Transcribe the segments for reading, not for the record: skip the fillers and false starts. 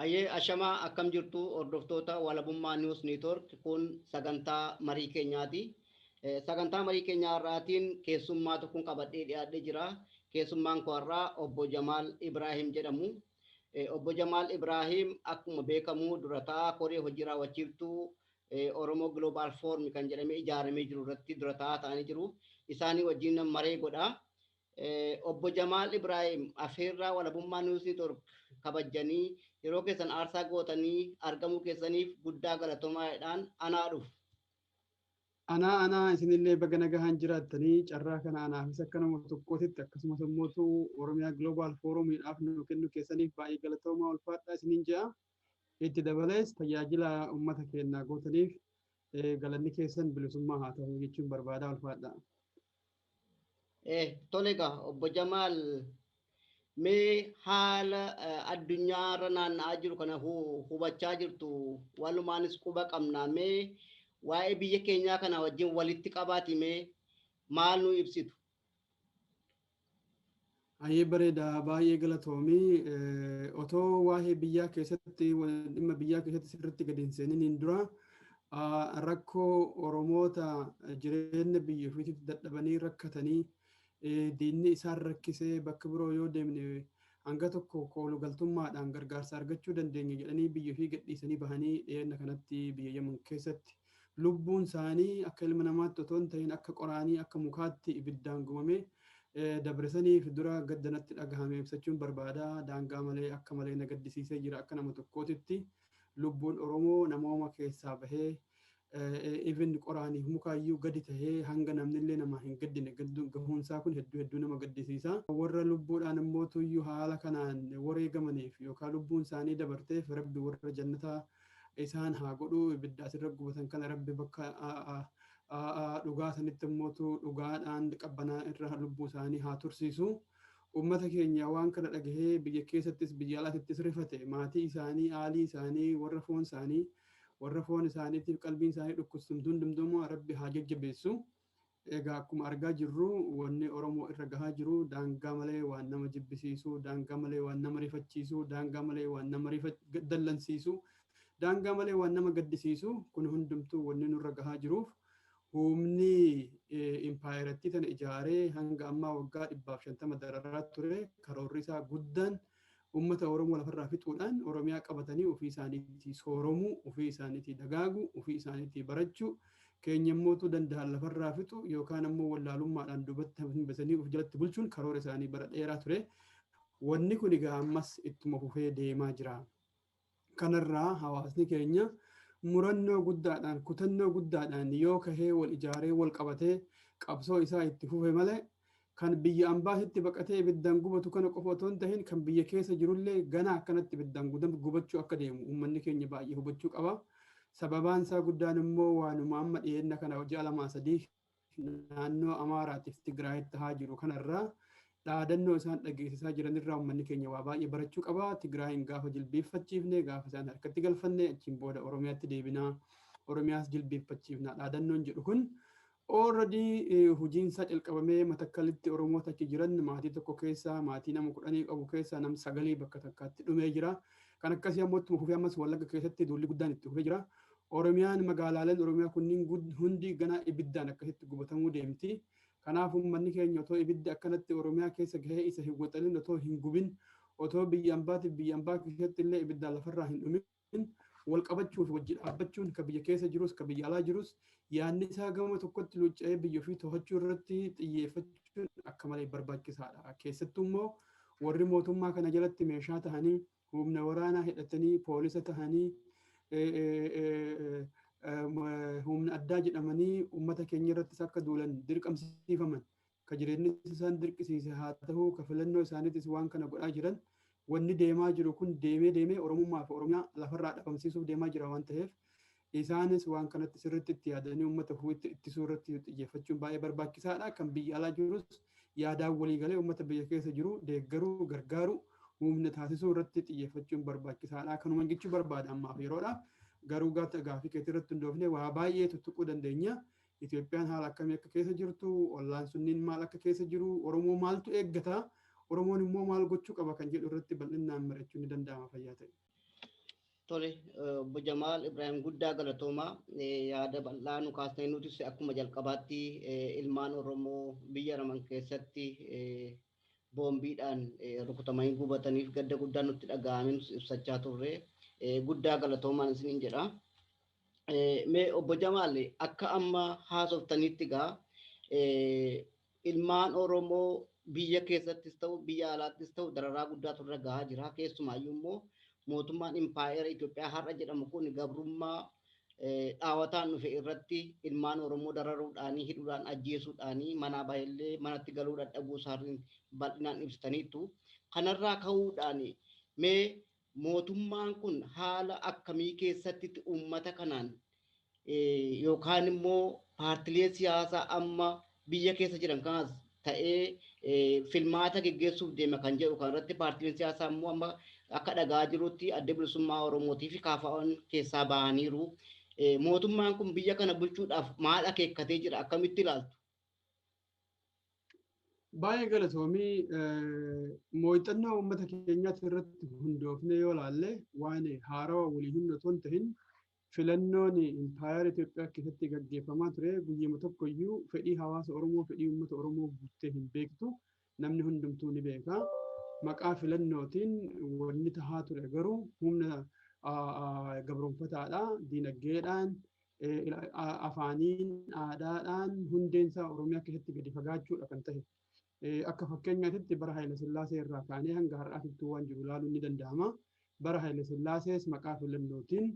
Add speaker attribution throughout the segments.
Speaker 1: Ayyee ashamaa akkam jirtu hordoftoota Walabummaa News Network kun sagantaa marii keenyaati. Sagantaa marii keenyaa har'aatiin keessummaa tokkon qabadhee dhiyaadhee jira. Keessummaan koo har'aa obbo Jamaal Ibraahim jedhamu. Obbo Jamaal Ibraahim akkuma beekamu dura taa'aa koree hojii raawwachiiftuu Oromoo Global Forum kan jedhamee ijaaramee jiru irratti dura taa'aa ta'anii jiru. Isaanii wajjin maree godha. Obbo Jamaal Ibraahim afeerraa Walabummaa News Network kabajjanii yeroo keessan aarsaa gootanii argamuu keessaniif guddaa galatoomaadhaan anaa dhufu.
Speaker 2: Anaa anaa isinillee baga nagahaan jiraattanii carraa kana anaafis akka nama tokkootitti akkasumas immoo Oromiyaa Global Forumiidhaaf nu kennu keessaniif baay'ee galatoomaa ulfaadhaa isiniin jedha. Itti dabalees tajaajila uummata keenyaa gootaniif galanni keessan bilisummaa haa ta'u jechuun barbaadaa ulfaadhaa.
Speaker 1: Tole egaa obbo Jamaal mee haala addunyaarra naanna'aa jiru kana hubachaa jirtu walumaanis quba qabna mee waa'ee biyya keenyaa kana wajjin walitti qabaati mee maal nu ibsitu?
Speaker 2: Baay'ee bareeda baay'ee galatoomii otoo waa'ee biyyaa keessatti dhimma biyyaa keessatti sirriitti gadi hin seeniniin dura rakkoo Oromoota jireenya biyya ofiitti dadhabanii rakkatanii diinni isaan rakkisee bakka biroo yoo deemne hanga tokko koolu galtummaadhaan gargaarsa argachuu dandeenya jedhanii biyya ofii gadhiisanii bahanii dhiyeenya kanatti biyya Yaman keessatti lubbuun isaanii akka ilma namaatti otoo hin ta'in akka qoraanii akka mukaatti ibiddaan gubame dabresaniif dura gaddanatti dhagahame ibsachuun barbaada. Daangaa malee akka malee na gaddisiisee jira akka nama tokkootitti. Lubbuun Oromoo namooma keessaa bahee even qoraaniif mukaayyuu gadi tahee hanga namnillee nama hin gaddine gahuunsaa kun hedduu hedduu nama gaddisiisa. Warra lubbuudhaan immoo tuyyuu haala kanaan wareegamaniif yookaan lubbuun isaanii dabarteef rabbi warra jannataa isaan haa godhu ibidda asirra gubatan kana rabbi bakka dhugaa sanitti immoo dhugaadhaan qabbanaa irra lubbuu isaanii haa tursiisu. Uummata keenya waan kana dhagahee biyya keessattis biyya alaattis rifate maatii isaanii aalii isaanii warra foon isaanii warra foon isaaniitiif qalbiin isaanii dhukkubsamtu hundumtuu rabbi haa jajjabeessu. Egaa akkuma argaa jirru wanni Oromoo irra gahaa jiru daangaa malee waan nama jibbisiisu, daangaa malee waan nama rifachiisu, daangaa malee waan nama dallansiisu, daangaa malee waan nama gaddisiisu kun hundumtuu wanni nurra gahaa jiruuf humni impaayerattii tana ijaaree hanga ammaa waggaa 150 dararaa ture karoorri isaa guddaan uummata Oromoo lafarraa fixuudhaan Oromiyaa qabatanii ofii isaaniitii sooromuu, ofii isaaniitii dagaaguu, ofii isaaniitii barachuu keenya immootu danda'an lafarraa fixu yookaan ammoo wallaalummaadhaan duubatti hambisanii of jalatti bulchuun karoora isaanii bara dheeraa ture. Wanni kun egaa ammas ittuma fufee deemaa jira. Kanarraa hawaasni keenya murannoo guddaadhaan kutannoo guddaadhaan yoo kahee wal ijaaree wal qabatee qabsoo isaa itti fufe malee kan biyya ambaasitti baqatee ibiddaan gubatu kana qofa otoo hin tahin kan biyya keessa jirullee gana akkanatti ibiddaan gubachuu akka deemu uummanni keenya baay'ee hubachuu qaba. Sababaan isaa guddaan immoo waanuma amma dhiyeenya kana ji'a 2-3 naannoo Amaaraatiif Tigraayitti tahaa jiru kanarraa dhaadannoo isaan dhageessisaa jiranirraa uummanni keenya waa baay'ee barachuu qaba. Tigraayin gaafa jilbeeffachiifne gaafa isaan harkatti galfanne achiin booda Oromiyaatti deebinaa Oromiyaas jilbeeffachiifna dhaadannoon jedhu kun already hojiin isaa calqabamee matakkalitti Oromoota achi jiran maatii tokko keessaa maatii nama 10 qabu keessaa nam 9 bakka takkaatti dhumee jira. Kan akkasii ammoo ittuma fufee ammas Wallagga keessatti duulli guddaan itti fufee jira. Oromiyaan magaalaaleen Oromiyaa kunniin hundi gana ibiddaan akkasitti gubatamuu deemti. Kanaaf uummanni keenya otoo ibiddi akkanatti Oromiyaa keessa gahee isa hin waxalin otoo hin gubin otoo biyya ambaatiif biyya ambaa keessatti illee ibiddaan lafarraa hin dhumin wal qabachuu fi wajji dhaabbachuun ka biyya keessa jirus ka biyya alaa jirus yaadni isaa gama tokkotti luucca'ee biyya ofii to'achuu irratti xiyyeeffachuun akka malee barbaachisaadha. Keessattuu immoo warri mootummaa kana jalatti meeshaa tahanii humna waraanaa hidhatanii poolisa tahanii humna addaa jedhamanii uummata keenya irrattis akka duulan dirqamsiifaman ka jireenyi isaan dirqisiise haa ta'u ka filannoo isaaniitis waan kana godhaa jiran Wanni deemaa jiru kun deemee deemee Oromummaa fi Oromiyaa lafarraa dhabamsiisuuf deemaa jira waan ta'eef, isaanis waan kanatti sirriitti itti yaadanii uummata ofiitti ittisuu irratti xiyyeeffachuun baay'ee barbaachisaadha. Kan biyya alaa jirus yaadaan waliigalee uummata biyya keessa jiru deeggaruu, gargaaru, humna taasisuu irratti xiyyeeffachuun barbaachisaadha. Kanuma jechuu barbaada ammaaf yeroodhaaf. Garuu gaaffii keetii irratti hundoofnee waa baay'ee tuttuquu dandeenya. Itoophiyaan haala akkamii akka keessa jirtu, ollaan sunniin maal akka keessa jiru, Oromoo maaltu eeggata, Oromoon immoo maal gochuu qaba kan jedhu irratti bal'inaan mari'achuun ni danda'ama fayyaa ta'e.
Speaker 1: Tole, obbo Jamaal Ibrahim, guddaa galatoomaa. Yaada bal'aa nu kaasnee, nutis akkuma jalqabaatti ilmaan Oromoo biyya Raman keessatti boombiidhaan rukutamanii gubataniif gadda guddaa nutti dhaga'amee ibsachaa turre. Guddaa galatoomaan isiniin jedha. Mee obbo Jamaal, akka amma haasoftanitti gaa ilmaan Oromoo biyya keessattis ta'u biyya alaattis ta'u dararaa guddaatu irra gahaa jira. Keessumaayyuu immoo mootummaan impaayera Itoophiyaa har'a jedhamu kun gabrummaa dhaawataan dhufe irratti ilmaan Oromoo dararuudhaanii, hidhuudhaan, ajjeesuudhaanii, manaa bahillee manatti galuu dadhabuu isaanii bal'inaan ibsitaniitu. Kanarraa ka'uudhaan mee mootummaan kun haala akkamii keessatti uummata kanaan yookaan immoo paartilee siyaasaa amma biyya keessa jiran kanas ta'ee filmaata geggeessuuf deema kan jedhu kan irratti, paartileen siyaasaa immoo amma akka dhagaa jirutti Adda Bilisummaa Oromootii fi KFO'n keessaa bahaniiru. Mootummaan kun biyya kana bulchuudhaaf maal akeekkatee jira? Akkamitti ilaaltu?
Speaker 2: Baay'ee galatoomii. Muuxannoo uummata keenyaatti irratti hundoofnee yoo ilaalle, waan haarawaa walii himnu otoo hin tahin, filannoon impaayera Itoophiyaa keessatti gaggeeffamaa ture guyyuma tokkoyyuu fedhii hawaasa Oromoo, fedhii uummata Oromoo guuttee hin beektu, namni hundumtuu ni beeka. Maqaa filannootiin wanni tahaa ture garuu humna gabroonfataadha. Diinagdeedhaan, afaaniin, aadaadhaan hundeensaa Oromiyaa keessatti gadi fagaachuudha kan tahe. Akka fakkeenyaatitti bara Haayila Sillaasee irraa kaanee hanga har'aatittuu waan jiru ilaaluun ni danda'ama. Bara Haayila Sillaasees maqaa filannootiin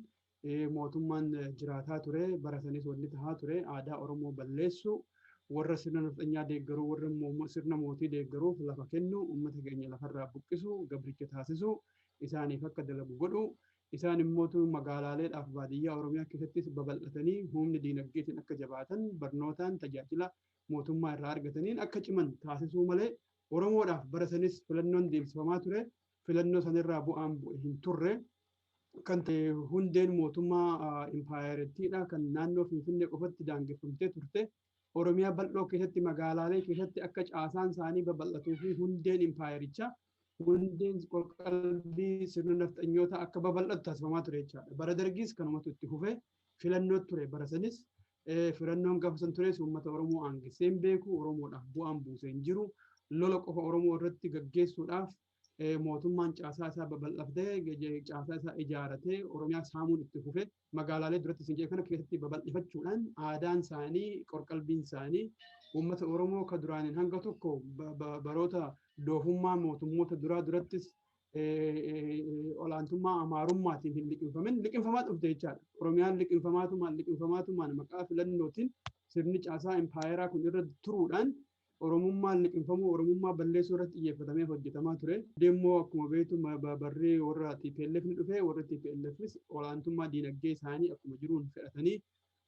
Speaker 2: mootummaan jiraataa ture. Bara sanis wanni tahaa ture aadaa Oromoo balleessu, warra sirna nafxanyaa deeggaruu, warra sirna mootii deeggaruuf lafa kennu, uummata keenya lafarraa buqqisu, gabricha taasisu, isaaniif akka dalagu godhu. Isaan immootu magaalaaleedhaaf baadiyyaa Oromiyaa keessattis babal'atanii humni diinagdeetiin akka jabaatan, barnootaan, tajaajila mootummaa irraa argataniin akka ciman taasisuu malee, Oromoodhaaf bara sanis filannoon deemsifamaa ture. Filannoo sanirraa bu'aan bu'e hin turre. Kan ta'e hundeen mootummaa impaayerettiidha kan naannoo Finfinnee qofatti daangeffamtee turte. Oromiyaa bal'oo keessatti, magaalaalee keessatti akka caasaan isaanii babal'atuu fi hundeen impaayerichaa, hundeen qalbii sirna nafxanyoota akka babal'atu taasifamaa ture jechaadha. Bara Dargiis kanumatu itti fufee filannoo ture bara sanis. Filannoon gaafa san tures uummata Oromoo aangisee hin beeku, Oromoodhaaf bu'aan buusee hin jiru. Lola qofa Oromoo irratti gaggeessuudhaaf mootummaan caasaa isaa babal'aftee, caasaa isaa ijaaratee, Oromiyaa saamuun itti fufee, magaalaalee duratti isin kana keessatti babal'ifachuudhaan aadaan isaanii, qorqalbiin isaanii uummata Oromoo ka duraaniin hanga tokko baroota doofummaa mootummoota duraa durattis olaantummaa Amaarummaatiin hin liqinfamin liqinfamaa dhufte jechaadha. Oromiyaan liqinfamaatumaan liqinfamaatumaan maqaa filannootiin sirni caasaa impaayeraa kun irra turuudhaan Oromummaan liqinfamuu, Oromummaa balleessuu irratti xiyyeeffatamee hojjetamaa ture. Deemmoo akkuma beektu barree warra TPLF ni dhufe. Warra TPLFis olaantummaa diinagdee isaanii akkuma jiruun fedhatanii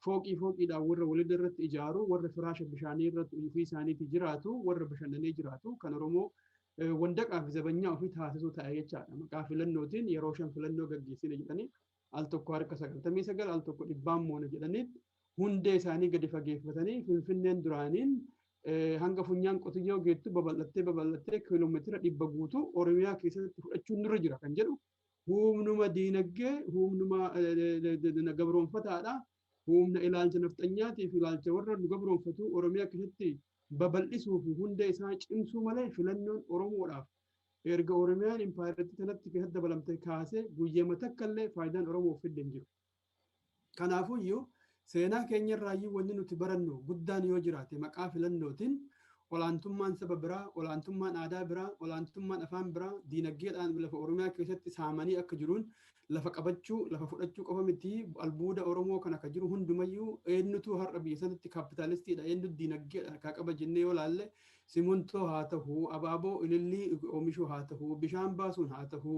Speaker 2: fooqii fooqiidhaan warra walirra irratti ijaaru, warra firaasha bishaanii irratti ofii isaaniitti jiraatu, warra bashannanee jiraatu, kan Oromoo wandaqaa fi zabanyaa ofii taasisuu ta'e jechaadha. Maqaa filannootiin yeroo 5 filannoo gaggeessine jedhanii, al tokko harka 99, al tokko dhibbaan moona jedhanii, hundee isaanii gadi fageeffatanii, Finfinneen duraaniin hanga funyaan qotiyyoo geettu babal'attee babal'attee kiiloomeetira 100 guutuu Oromiyaa keessatti fudhachuun nurra jira kan jedhu humnuma diinagdee, humnuma gabroonfataadha. Humna ilaalcha nafxanyaatii fi ilaalcha warra nu gabroonfatu Oromiyaa keessatti babal'isuu fi hundee isaa cimsuu malee, filannoon Oromoodhaaf erga Oromiyaan impaayeratti kanatti keessatti dabalamte kaasee guyyama takka illee faayidaan Oromoof fidde hin jiru. Kanaafuyyuu seenaa keenya irraayyuu wanni nuti barannu guddaan yoo jiraate, maqaa filannootiin Olaantummaan saba biraa, olaantummaan aadaa biraa, olaantummaan afaan biraa diinagdeedhaan lafa Oromiyaa keessatti saamanii akka jiruun lafa qabachuu, lafa fudhachuu qofa miti. Albuuda Oromoo kan akka jiru hundumayyuu eenyutu har'a biyya sanatti kaapitaalistiidha, eenyutu diinagdeedha harkaa qaba jennee yoo laalle, simintoo haa ta'u, abaaboo ilillii oomishuu haa ta'u, bishaan baasuun haa ta'u,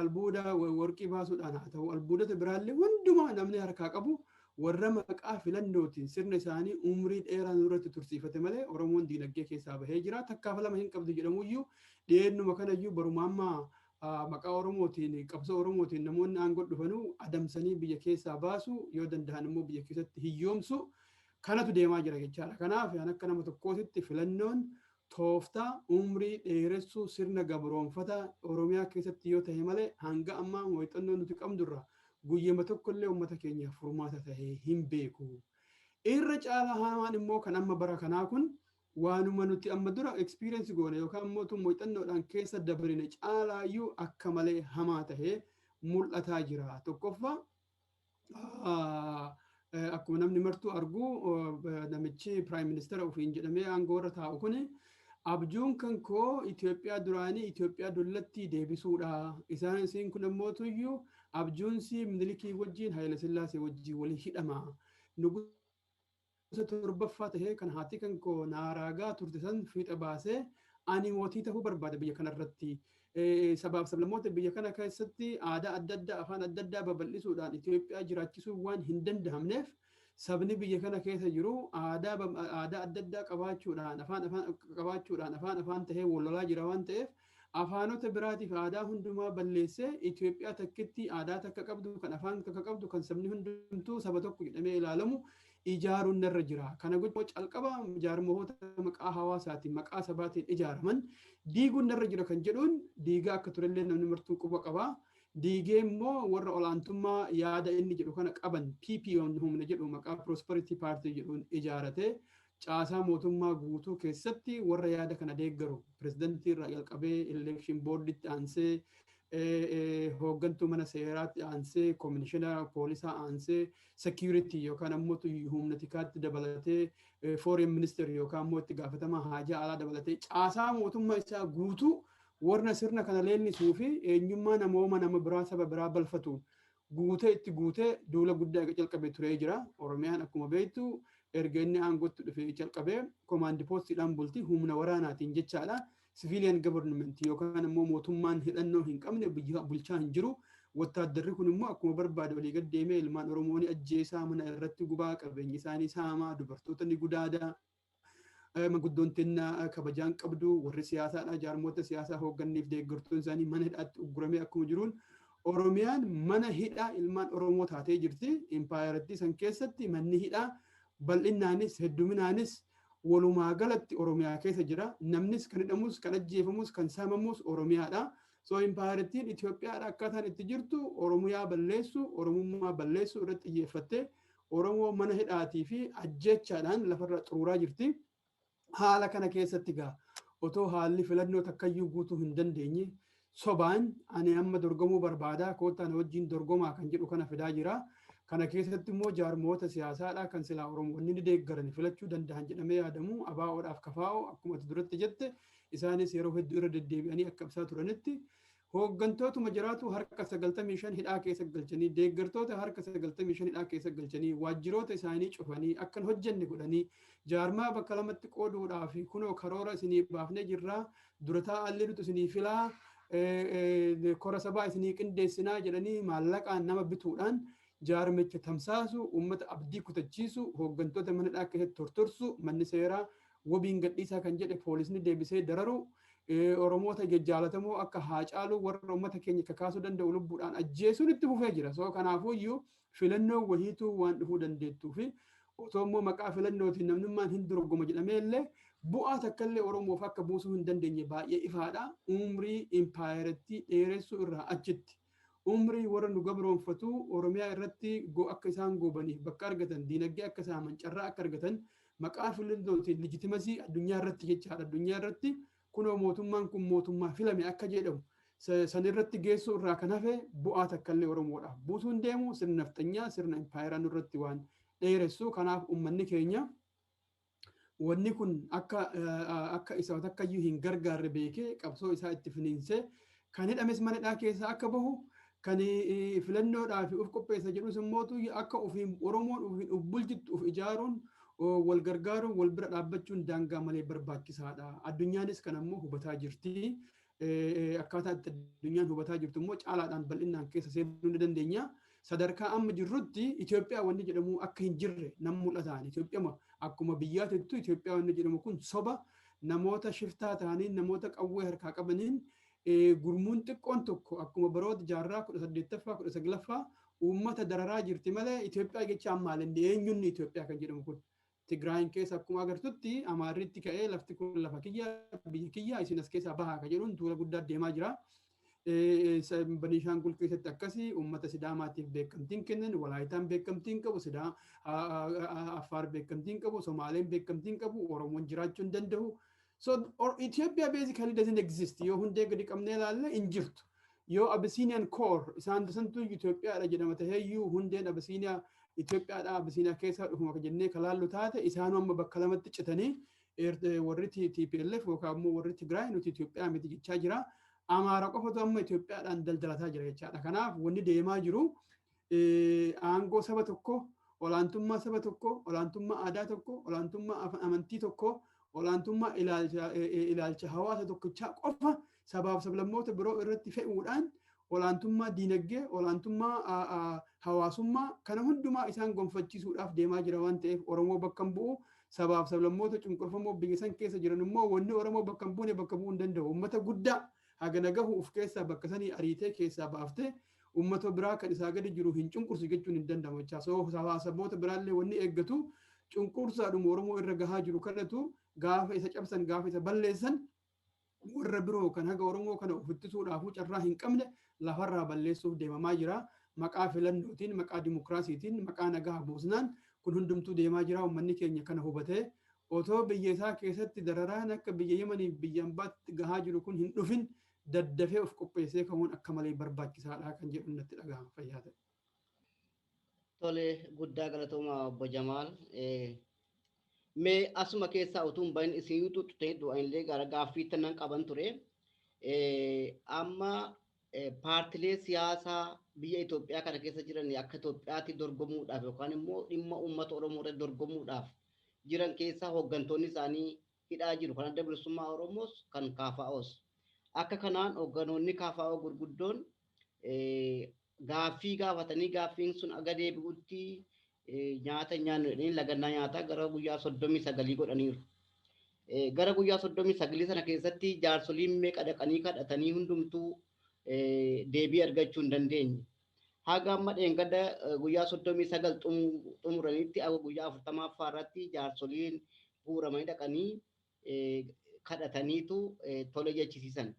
Speaker 2: albuuda warqii baasuudhaan haa ta'u, albuudota biraallee hundumaa namni harkaa qabu warra maqaa filannootiin sirna isaanii umrii dheeraa nurratti tursiifate malee Oromoon diinagdee keessaa bahee jira. Takkaaf lama hin qabdu jedhamuyyuu, dhiyeennuma kanayyuu baruma ammaa maqaa Oromootiin, qabsoo Oromootiin namoonni aangoo dhufanuu adamsanii biyya keessaa baasu, yoo danda'an immoo biyya keessatti hiyyoomsu kanatu deemaa jira jechaadha. Kanaaf akka nama tokkootitti filannoon tooftaa umrii dheeressuu sirna gabroonfata Oromiyaa keessatti yoo ta'e malee, hanga ammaa muuxannoo nuti qabdurra guyyama tokkollee uummata keenyaaf furmaata ta'ee hin beeku. Irra caalaa hamaan immoo kan amma bara kanaa kun waanuma nuti amma dura experience goone yookaan immoo muuxannoodhaan keessa dabarine caalaayyuu akka malee hamaa tahee mul'ataa jira. Tokkoffaa, akkuma namni martuu argu, namichi prime minister ofiin jedhamee aangoo irra taa'u kuni abjuun kan koo Itoophiyaa duraanii, Itoophiyaa dullatti deebisuudha. Isaan isiin kun ammoo tuyyuu abjuunsi Minilikii wajjin, Haayila Sillaasee wajjin walii hidhama. Nugusa torbaffaa tahee kan haati kan koo naaraagaa turte san fiixa baasee ani mootii tahuu barbaada biyya kanarratti. Sabaaf sablammoota biyya kana keessatti aadaa adda addaa, afaan adda addaa babal'isuudhaan Itoophiyaa jiraachisuu waan hin danda'amneef, sabni biyya kana keessa jiru aadaa adda addaa qabaachuudhaan, afaan afaan qabaachuudhaan, afaan afaan tahee wal lolaa jira waan ta'eef, afaanota biraatiif aadaa hundumaa balleessee Itoophiyaa takkitti aadaa takka qabdu, kan afaan takka qabdu, kan sabni hundumtuu saba tokko jedhamee ilaalamu ijaaruun narra jira. Kana gochuu calqaba jaarmoota maqaa hawaasaatiin, maqaa sabaatiin ijaaraman diiguun narra jira kan jedhuun diigaa akka turellee namni martuu quba qaba. Diigee immoo warra olaantummaa yaada inni jedhu kana qaban PP humna jedhu maqaa Prosperity Party jedhuun ijaarate, caasaa mootummaa guutuu keessatti warra yaada kana deeggaru pirezidantii irraa jalqabee, election boarditti aansee, hooggantuu mana seeraatti aansee, komishinara poolisaa aansee, security yookaan ammoo humna tikaatti dabalatee, foreign minister yookaan ammoo itti gaafatamaa haajaa alaa dabalatee, caasaa mootummaa isaa guutuu warra sirna kana leellisuu fi eenyummaa namooma nama biraa, saba biraa balfatu guutee itti guutee duula guddaa calqabee turee jira. Oromiyaan akkuma beektu erga inni aangootti dhufee calqabee command postiidhaan bulti, humna waraanaatiin jechaadha. Civilian government yookaan immoo mootummaan hidhannoo hin qabne bulchaa hin jiru. Wattaaddarri kun immoo akkuma barbaade walii gad deemee ilmaan Oromoo ni ajjeesaa, mana irratti gubaa, qabeenya isaanii saamaa, dubartoota ni gudaadaa. Manguddoon tennaa kabajaan qabdu, warri siyaasaadha, jaarmoota siyaasaa hoogganniif deeggartoon isaanii mana hidhaatti ugguramee akkuma jiruun Oromiyaan mana hidhaa ilmaan Oromoo taatee jirti. Impaayarattii san keessatti manni hidhaa bal'inaanis hedduminaanis walumaa galatti Oromiyaa keessa jira. Namnis kan hidhamus, kan ajjeefamus, kan saamamus Oromiyaadha. So impaayarattiin Itoophiyaadha akkaataan itti jirtu Oromiyaa balleessu, Oromummaa balleessu irratti xiyyeeffattee Oromoo mana hidhaatii fi ajjeechaadhaan lafarra xuruuraa jirti. Haala kana keessatti gaa otoo haalli filannoo takkayyuu guutuu hin dandeenye, sobaan ani amma dorgomuu barbaada, koottaa na wajjin dorgomaa kan jedhu kana fidaa jira. Kana keessatti immoo jaarmoota siyaasaadha kan silaa Oromoonni ni deeggaran filachuu danda'an jedhamee yaadamu ABO'dhaaf KFO, akkuma ati duratti jette, isaanis yeroo hedduu irra deddeebi'anii akka ibsaa turanitti hooggantootuma jiraatu harka 95 hidhaa keessa galchanii, deeggartoota harka 95 hidhaa keessa galchanii, waajjiroota isaanii cufanii akka hin hojjenne godhanii, jaarmaa bakka lamatti qooduudhaaf kunoo karoora isinii baafnee jirraa, dura taa'allee nuti isinii filaa, kora sabaa isinii qindeessinaa jedhanii maallaqaan nama bituudhaan jaarmicha tamsaasu, uummata abdii kutachiisu, hooggantoota mana hidhaa keessatti tortorsu, manni seeraa wabiin gadhiisaa kan jedhe poolisni deebisee dararu, Oromoota jajjaalatamoo akka Haacaaluu warra uummata keenya kakaasuu danda'u lubbuudhaan ajjeesuun itti fufee jira. So kanaafuyyuu filannoo wahiituu waan dhufuu dandeettuu fi otoo immoo maqaa filannootiin namnummaan hin dorgoma jedhamee illee bu'aa takkallee Oromoof akka buusuu hin dandeenye baay'ee ifaadha. Umrii impaayerattii dheeressuu irraa achitti umrii warra nu gabroonfatu Oromiyaa irratti akka isaan goobaniif bakka argatan, diinagdee akka saaman carraa akka argatan, maqaa filannootiin legitimacy addunyaa irratti jechaadha. Addunyaa irratti kunoo mootummaan kun mootummaa filame akka jedhamu san irratti geessuu irraa kan hafe bu'aa takkallee Oromoodhaaf buusuun deemu sirna nafxanyaa, sirna impaayeraa nurratti waan dheeressu. Kanaaf uummanni keenya Wanni kun akka isa takkayyuu hin gargaarre beekee, qabsoo isaa itti finiinsee, kan hidhames mana hidhaa keessaa akka bahu, kan filannoodhaaf of qopheessa jedhus immoo akka ofiin Oromoon ofiin of bulchittu of ijaaruun, wal gargaaruun, wal bira dhaabbachuun daangaa malee barbaachisaadha. Addunyaanis kan ammoo hubataa jirti. Akkaataa itti addunyaan hubataa jirtu immoo caalaadhaan bal'inaan keessa seenuu ni dandeenya. Sadarkaa amma jirrutti Itoophiyaa wanni jedhamu akka hin jirre nam mul'ataan. Itoophiyaa akkuma biyyaatittu, Itoophiyaa wanni jedhamu kun soba namoota shiftaa ta'aniin, namoota qawwee harkaa qabaniin, gurmuun xiqqoon tokko akkuma baroota jaarraa 18ffaa, 19ffaa uummata dararaa jirti malee, Itoophiyaa jecha ammaal, eenyunni Itoophiyaa kan jedhamu kun? Tigraayin keessa akkuma agartutti Amaarritti ka'ee, lafti kun lafa kiyya, biyya kiyya, isin as keessaa bahaa kan jedhuun duula guddaa deemaa jira. Beniishaangul keessatti akkasii, uummata Sidaamaatiif beekamtiin kennan, Walaayitaan beekamtiin qabu, Sidaa Affaar beekamtiin qabu, Somaaleen beekamtiin qabu, Oromoon jiraachuu hin danda'u. So Ethiopia basically doesn't exist. Yoo hundee gadi qabnee ilaalle, hin jirtu. Yoo Abyssinian core isaan santu Itoophiyaadha jedhama taheeyyuu, hundeen Abyssiniyaa Itoophiyaadha, Abyssiniyaa keessaa dhufuma jennee kalaallu taate, isaanuu amma bakka lamatti citanii, warri TPLF yookaan immoo warri Tigraay nuti Itoophiyaa miti jechaa jira. Amaara qofatu amma Itoophiyaadhaan daldalataa jira jechaadha. Kanaaf wanni deemaa jiru aangoo saba tokko, olaantummaa saba tokko, olaantummaa aadaa tokko, olaantummaa amantii tokko, olaantummaa ilaalcha hawaasa tokkichaa qofa sabaaf sablammoota biroo irratti fe'uudhaan, olaantummaa diinagdee, olaantummaa hawaasummaa kana hundumaa isaan gonfachiisuudhaaf deemaa jira waan ta'eef, Oromoo bakka hin bu'u. Sabaaf sablammoota cunqurfamoo biyya san keessa jiran immoo wanni Oromoo bakka hin buune bakka bu'uu hin danda'u. Uummata guddaa hagana gahu of keessaa bakka sanii ariitee keessaa baaftee uummata biraa kan isaa gadi jiru hin cunqursu jechuun hin danda'amu jechaa. So saboota biraallee wanni eeggatu cunqursaadhuma Oromoo irra gahaa jiru kanatu, gaafa isa cabsan, gaafa isa balleessan, warra biroo kan haga Oromoo kana of ittisuudhaafuu carraa hin qabne lafarraa balleessuuf deemamaa jira. Maqaa filannootiin, maqaa dimokiraasiitiin, maqaa nagaa buusnaan kun hundumtuu deemaa jira. Uummanni keenya kana hubatee, otoo biyya isaa keessatti dararaan akka biyya Yemaniif biyya ambaatti gahaa jiru kun hin dhufin, daddafee of qopheessee ka'uun akka malee barbaachisaadha kan jedhu natti dhagahama, fayyaa ta'e.
Speaker 1: Tole, guddaa galatooma, obbo Jamaal. Mee asuma keessaa utuu hin bahin, isin xuxxutee du'anillee gara gaaffiitti nan qaban ture. Amma paartilee siyaasaa biyya Itoophiyaa kana keessa jiran akka Itoophiyaatti dorgomuudhaaf yookaan immoo dhimma uummata Oromoo irratti dorgomuudhaaf jiran keessaa hooggantoonni isaanii hidhaa jiru. Kan Adda Bilisummaa Oromoos, kan KFOs. Akka kanaan hoogganoonni KFO gurguddoon gaaffii gaafatanii, gaaffiin sun aga deebi'utti nyaata nyaannu jedhanii lagannaa nyaataa gara guyyaa 39 godhaniiru. Gara guyyaa 39 sana keessatti jaarsoliin meeqa dhaqanii kadhatanii hundumtuu deebii argachuu hin dandeenye. Haga amma dheengadda guyyaa 39 xumuranitti, aga guyyaa 40ffaa irratti jaarsoliin guuramanii dhaqanii kadhataniitu tole jechisiisan.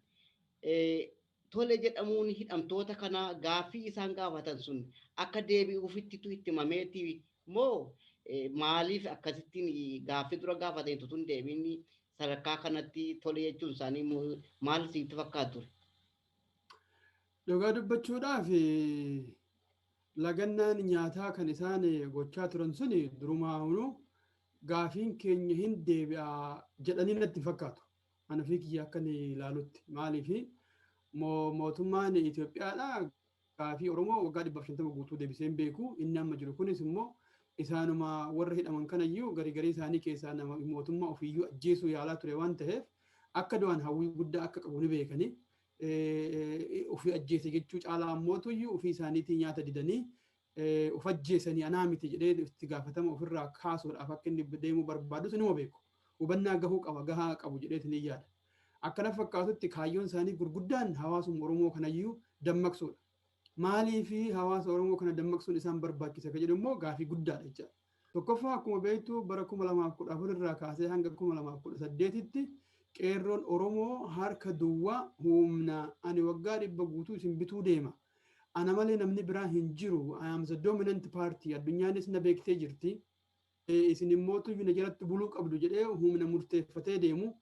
Speaker 1: Tole jedhamuun hidhamtoota kanaa gaaffii isaan gaafatan sun akka deebi'uufittitu itti himameeti moo, maaliif akkasittiin gaaffii dura gaafataniitu tun deebiin sadarkaa kanatti tole jechuun isaanii maal sitti fakkaatu ture?
Speaker 2: Dhugaa dubbachuudhaaf, lagannaan nyaataa kan isaan gochaa turan suni durumaanuu gaafiin keenya hin deebi'a jedhanii natti fakkaatu. Ana fi kiyya akka inni ilaalutti. Maaliif, mootummaan Itoophiyaadha gaafii Oromoo waggaa 150 guutuu deebisee hin beeku. Inni amma jiru kunis immoo isaanuma warra hidhaman kanayyuu garii garii isaanii keessaa nama mootummaa ofiiyyuu ajjeesuu yaalaa ture waan ta'eef, akka du'an hawwii guddaa akka qabu ni beekanii. Ofii ajjeese jechuu caalaa ammootuyyuu ofii isaaniitii nyaata didanii of ajjeesanii anaa miti jedhee itti gaafatama ofirraa kaasuudhaaf akka inni deemuu barbaadus nima beeku. Hubannaa gahuu qaba, gahaa qabu jedheetiin ni yaada. Akkana fakkaatutti kaayyoon isaanii gurguddaan hawaasuma Oromoo kanayyuu dammaqsuudha. Maaliifi hawaasa Oromoo kana dammaqsuun isaan barbaachisa kan jedhu immoo gaafii guddaadha jechaadha. Tokkoffaa, akkuma beektu, bara 2014 irraa kaasee hanga 2018tti qeerroon Oromoo harka duwwaa humna ani waggaa 100 guutuu isin bituu deema. Ana malee namni biraa hin jiru. I am the dominant party. Addunyaanis na beektee jirti. Isin immoo na jalatti buluu qabdu jedhee humna murteeffatee deemu.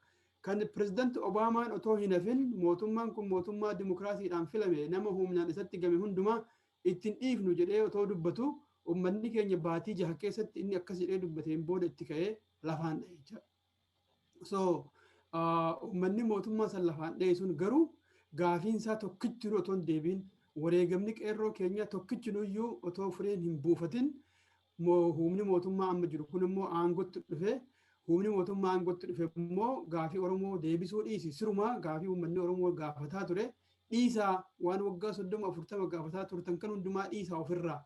Speaker 2: Kan pirezidaanti Obaamaan otoo hin hafin, mootummaan kun mootummaa dimokiraasiidhaan filame, nama humnaan isatti game hundumaa ittiin dhiifnu jedhee otoo dubbatu, uummanni keenya baatii 6 keessatti inni akkas jedhee dubbateen booda itti ka'ee Lafaan dha'e jechaadha. So uummanni mootummaa san lafaan dha'e sun garuu gaafiin isaa tokkichi otoo hin deebiin, wareegamni qeerroo keenya tokkichi iyyuu otoo fireen hin buufatin, humni mootummaa amma jiru kun immoo aangootti dhufe. Humni mootummaa aangootti dhufe immoo gaafii Oromoo deebisuu dhiisi, sirumaa gaafii uummanni Oromoo gaafataa ture dhiisaa, waan waggaa 30 40 gaafataa turtan kan hundumaa dhiisaa, ofirraa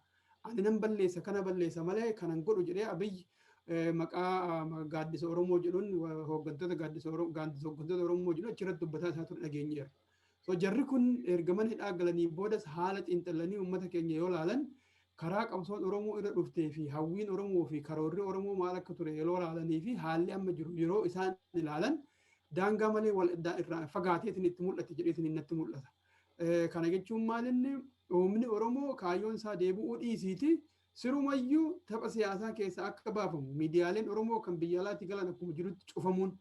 Speaker 2: ani nan balleessa, kana balleessa malee kanan godhu jedhee, Abiyyi maqaa Gaaddisa Oromoo jedhuun, hooggantoota Gaaddisa Oromoo, gaaddisa hooggantoota Oromoo jedhu achirratti dubbataa isaa ture dhageenyeera. So jarri kun erga mana hidhaa galanii boodas haala xiinxalanii uummata keenya yoo ilaalan, karaa qabsoon Oromoo irra dhuftee fi hawwiin Oromoo fi karoorri Oromoo maal akka ture yeroo ilaalanii fi haalli amma jiru yeroo isaan ilaalan, daangaa malee wal irraa fagaateetiin itti mul'ate jedheetiin natti mul'ata. Kana jechuun maalinni, uummanni Oromoo kaayyoon isaa deebi'uu dhiisiiti, sirumayyuu tapha siyaasaa keessa akka baafamu, miidiyaaleen Oromoo kan biyya alaatti galan akkuma jirutti cufamuun,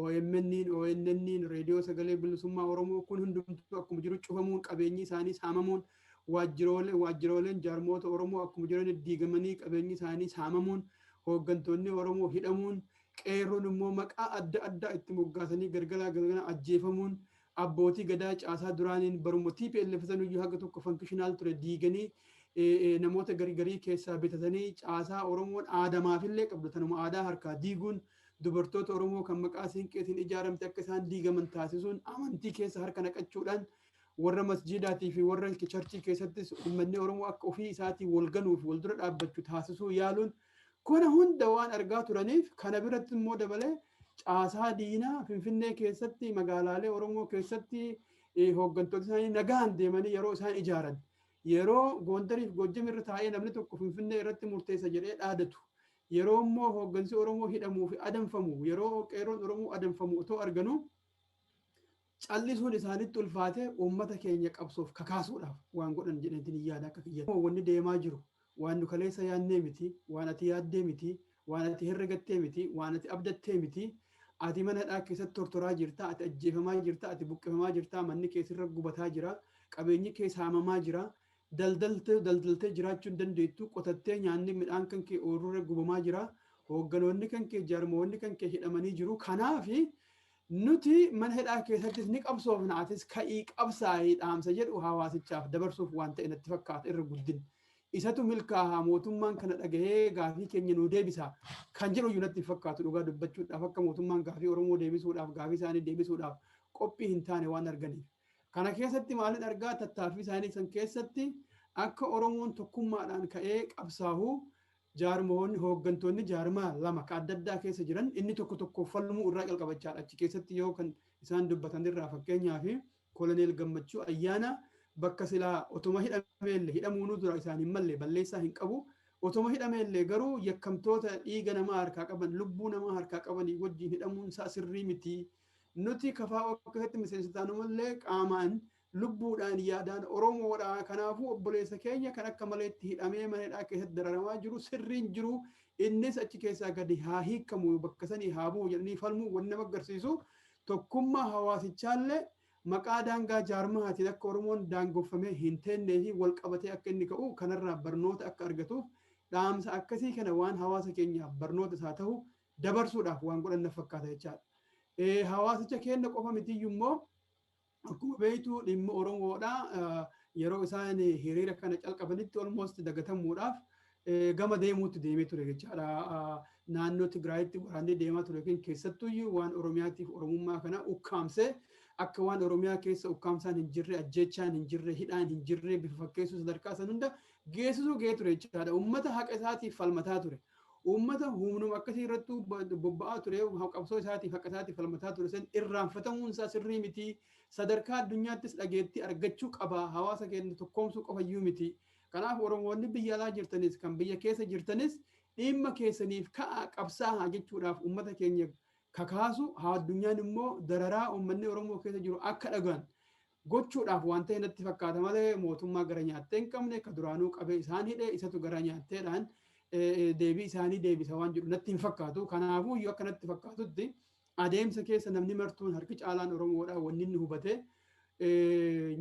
Speaker 2: OMN, ONN, Reediyoo Sagalee Bilisummaa Oromoo kun hundumtuu akkuma jiru cufamuun, qabeenyi isaanii saamamuun, waajjirooleen jaarmoota Oromoo akkuma jiran diigamanii qabeenyi isaanii saamamuun, hooggantoonni Oromoo hidhamuun, qeerroon immoo maqaa adda addaa itti moggaasanii gargalaa galgala ajjeefamuun, abbootii gadaa caasaa duraaniin baruma TPLF sanuyyuu haga tokko functional ture diiganii namoota gargarii keessaa bitatanii caasaa Oromoon aadamaafillee qabdu tanuma aadaa harkaa diiguun, dubartoota Oromoo kan maqaa siinqeetiin ijaaramte akka isaan diigaman taasisuun, amantii keessa harka naqachuudhaan warra masjiidaatii fi warra churchii keessattis uummanni Oromoo akka ofii isaatii wal ganuu fi wal dura dhaabbachuu taasisuu yaaluun, kuna hunda waan argaa turaniif, kana biratti immoo dabalee caasaa diinaa Finfinnee keessatti, magaalaalee Oromoo keessatti hooggantoota isaanii nagaan deemanii yeroo isaan ijaaran, yeroo Gondariif Gojjam irra taa'ee namni tokko Finfinnee irratti murteessa jedhee dhaadatu, yeroo immoo hooggansi Oromoo hidhamuu fi adamfamu, yeroo qeerroon Oromoo adamfamu otoo arganu callisuun isaanitti ulfaate, uummata keenya qabsoof kakaasuudhaaf waan godhan jedhaniitiin yaada akka kiyya. Wanni deemaa jiru waan nu kaleessa yaadnee miti, waan ati yaaddee miti, waan ati herregattee miti, waan ati abdattee miti. Ati mana hidhaa keessatti tortoraa jirta, ati ajjeefamaa jirta, ati buqqifamaa jirta, manni keessirra gubataa jira, qabeenyi kee saamamaa jira, daldaltee daldaltee jiraachuu hin dandeettu, qotattee nyaanni midhaan kan kee ooyiruu gubamaa jira, hoogganoonni kan kee, jaarmoonni kan kee hidhamanii jiru. Kanaafi nuti mana hidhaa keessattis ni qabsoofna, atis ka'ii qabsaa'ii dhaamsa jedhu hawaasichaaf dabarsuuf waan ta'e natti fakkaata irra guddin. Isatu milkaa'a, mootummaan kana dhagahee gaafii keenya nuu deebisa kan jedhu iyyuu natti fakkaatu. Dhugaa dubbachuudhaaf, akka mootummaan gaafii Oromoo deebisuudhaaf, gaafii isaanii deebisuudhaaf qophii hin taane waan arganiif. Kana keessatti maalin argaa? Tattaaffii isaanii san keessatti akka Oromoon tokkummaadhaan ka'ee qabsaa'u, jaarmoonni hooggantoonni jaarmaa lama ka adda addaa keessa jiran inni tokko tokko falmuu irraa calqabachaadha. Achi keessatti yoo kan isaan dubbatan irraa, fakkeenyaaf, Koloneel Gammachuu Ayyaana bakka silaa otoma hidhameellee, hidhamuunuu dura isaan hin malle, balleessaa hin qabu. Otoma hidhameellee garuu yakkamtoota dhiiga namaa harkaa qaban, lubbuu namaa harkaa qabanii wajjin hidhamuun isaa sirrii miti. Nuti KFO keessatti miseensa taanumallee qaamaan, lubbuudhaan, yaadaan Oromoodha. Kanaafuu obboleessa keenya kan akka maleetti hidhamee mana hidhaa keessatti dararamaa jiru sirriin jiru. Innis achi keessaa gadi haa hiikamu, bakka sanii haa bu'u jedhanii falmuu wanni nama agarsiisu, tokkummaa hawaasichaallee maqaa daangaa jaarmaatiin akka Oromoon daangeffamee hin teennee fi wal qabatee akka inni ka'u kanarraa barnoota akka argatuuf, dhaamsa akkasii kana waan hawaasa keenyaaf barnoota isaa ta'u dabarsuudhaaf waan godhan na fakkaata jechaadha. Hawaasicha keenya qofa mitiyyuu immoo, akkuma beektu dhimma Oromoodha, yeroo isaan hiriira kana calqabanitti almost dagatamuudhaaf gama deemuutti deemee ture jechaadha. Naannoo Tigraayitti waraanni deemaa ture yookiin keessattuyyuu waan Oromiyaatiif Oromummaa kana ukkaamsee, akka waan Oromiyaa keessa ukkaamsaan hin jirre, ajjeechaan hin jirre, hidhaan hin jirre bifa fakkeessuu sadarkaa san hunda geessisuu ga'ee ture jechaadha. Uummata haqa isaatiif falmataa ture. Uummata humnuma akkasii irrattuu bobba'aa ture, qabsoo isaatiif, haqa isaatiif falmataa ture san irraanfatamuun isaa sirrii miti. Sadarkaa addunyaattis dhageettii argachuu qaba. Hawaasa keenya tokkoomsuu qofayyuu miti. Kanaaf Oromoonni biyya alaa jirtanis, kan biyya keessa jirtanis, dhimma keessaniif ka'a, qabsaa'aa jechuudhaaf uummata keenya kakaasu, haa addunyaan immoo dararaa uummanni Oromoo keessa jiru akka dhagaan gochuudhaaf waan ta'e natti fakkaata malee, mootummaa gara nyaattee hin qabne ka duraanuu qabee isaan hidhe isatu gara nyaatteedhaan deebii isaanii deebisa waan jedhu natti hin fakkaatu. Kanaafuu iyyuu akka natti fakkaatutti, adeemsa keessa namni martuun, harki caalaan Oromoodha, wanni inni hubate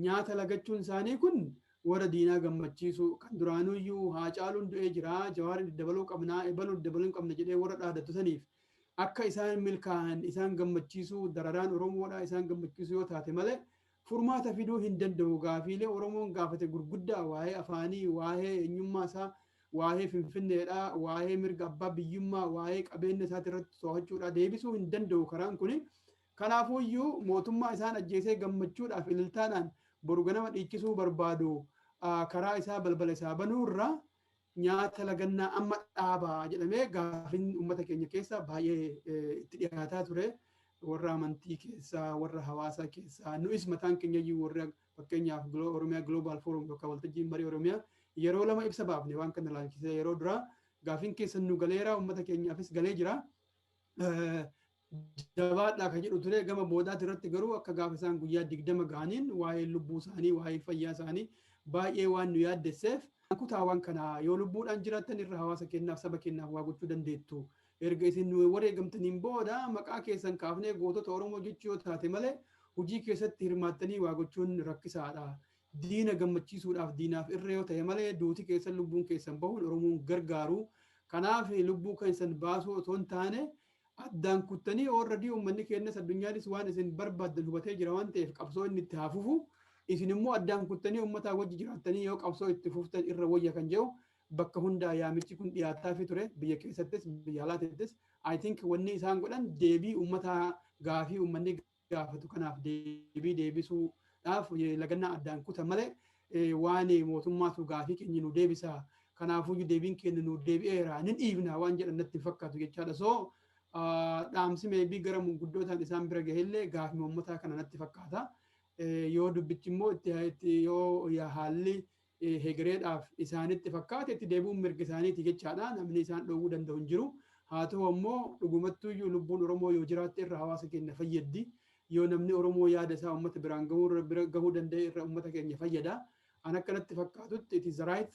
Speaker 2: nyaata lagachuun isaanii kun warra diinaa gammachiisu, kan duraanuyyuu Haacaaluun du'ee jira, Jawaar dabaluu qabnaa, ebaluu dabaluu hin qabna jedhee warra dhaadatu saniif Akka isaan milkaa'an isaan gammachiisuu, dararaan Oromoodhaa isaan gammachiisuu yoo taate malee, furmaata fiduu hin danda'u. Gaafiilee Oromoon gaafate gurguddaa, waa'ee afaanii, waa'ee eenyummaa isaa, waa'ee Finfinneedhaa, waa'ee mirga abbaa biyyummaa, waa'ee qabeenya isaati irratti to'achuudhaa deebisuu hin danda'u karaan kuni. Kanaafuyyuu mootummaa isaan ajjeesee gammachuudhaaf ililtaadhaan boru ganama dhiichisuu barbaadu karaa isaa balbala isaa banuurraa, nyaata lagannaa amma dhaabaa jedhamee gaafiin uummata keenya keessa baay'ee itti dhiyaataa ture. Warra amantii keessaa, warra hawaasaa keessaa, nu'is mataan keenya iyyuu, warra fakkeenyaaf Oromiyaa Global Forum yookaan Waltajjiin Marii Oromiyaa, yeroo lama ibsa baafne waan kana ilaalchisee. Yeroo duraa gaafiin keessan nu galeera, uummata keenyaafis galee jira, jabaadhaa kan jedhu ture. Gama boodaati irratti garuu akka gaafa isaan guyyaa 20 gahaniin waa'ee lubbuu isaanii, waa'ee fayyaa isaanii baay'ee waan nu yaaddesseef, kutaawwan kana yoo lubbuudhaan jiraattan irra hawaasa keenyaaf, saba keenyaaf waa gochuu dandeettu. Erga isin nu wareegamtaniin booda maqaa keessan kaafnee gootota Oromoo jechuu yoo taate malee, hojii keessatti hirmaattanii waa gochuun rakkisaadha. Diina gammachiisuudhaaf diinaaf irra yoo ta'e malee, duuti keessan, lubbuun keessan bahuun Oromoon gargaaru. Kanaaf lubbuu keessan baasuu otoo hin taane, addaan kuttanii already uummanni keenyas addunyaanis waan isin barbaaddan hubatee jira waan ta'eef, qabsoo inni itti haa fufu. Isin immoo addaan kuttanii uummataa wajji jiraattanii yoo qabsoo itti fuftan irra wayya kan jedhu bakka hundaa yaamichi kun dhiyaataafi ture, biyya keessattis biyya alaattis. I think wanni isaan godhan deebii uummataa, gaafii uummanni gaafatu kanaaf deebii deebisuudhaaf lagannaa addaan kutan malee, waan mootummaatu gaafii keenya nu deebisa, kanaafuu deebiin keenya nu deebi'eera, nin dhiibna waan jedhan natti hin fakkaatu jechaadha. So dhaamsi maybe gara munguddootaan isaan bira gahellee gaafii uummataa kana natti fakkaata. Yoo dubbichi immoo itti yoo haalli hegereedhaaf isaanitti fakkaate, itti deebi'uun mirga isaaniiti jechaadha. Namni isaan dhoowwuu danda'u hin jiru. Haa ta'u ammoo dhugumattuyyuu lubbuun Oromoo yoo jiraatte irra hawaasa keenya fayyaddi. Yoo namni Oromoo yaada isaa uummata biraan gahuu bira gahuu danda'e, irra uummata keenya fayyada. An akkanatti fakkaatutti it is the right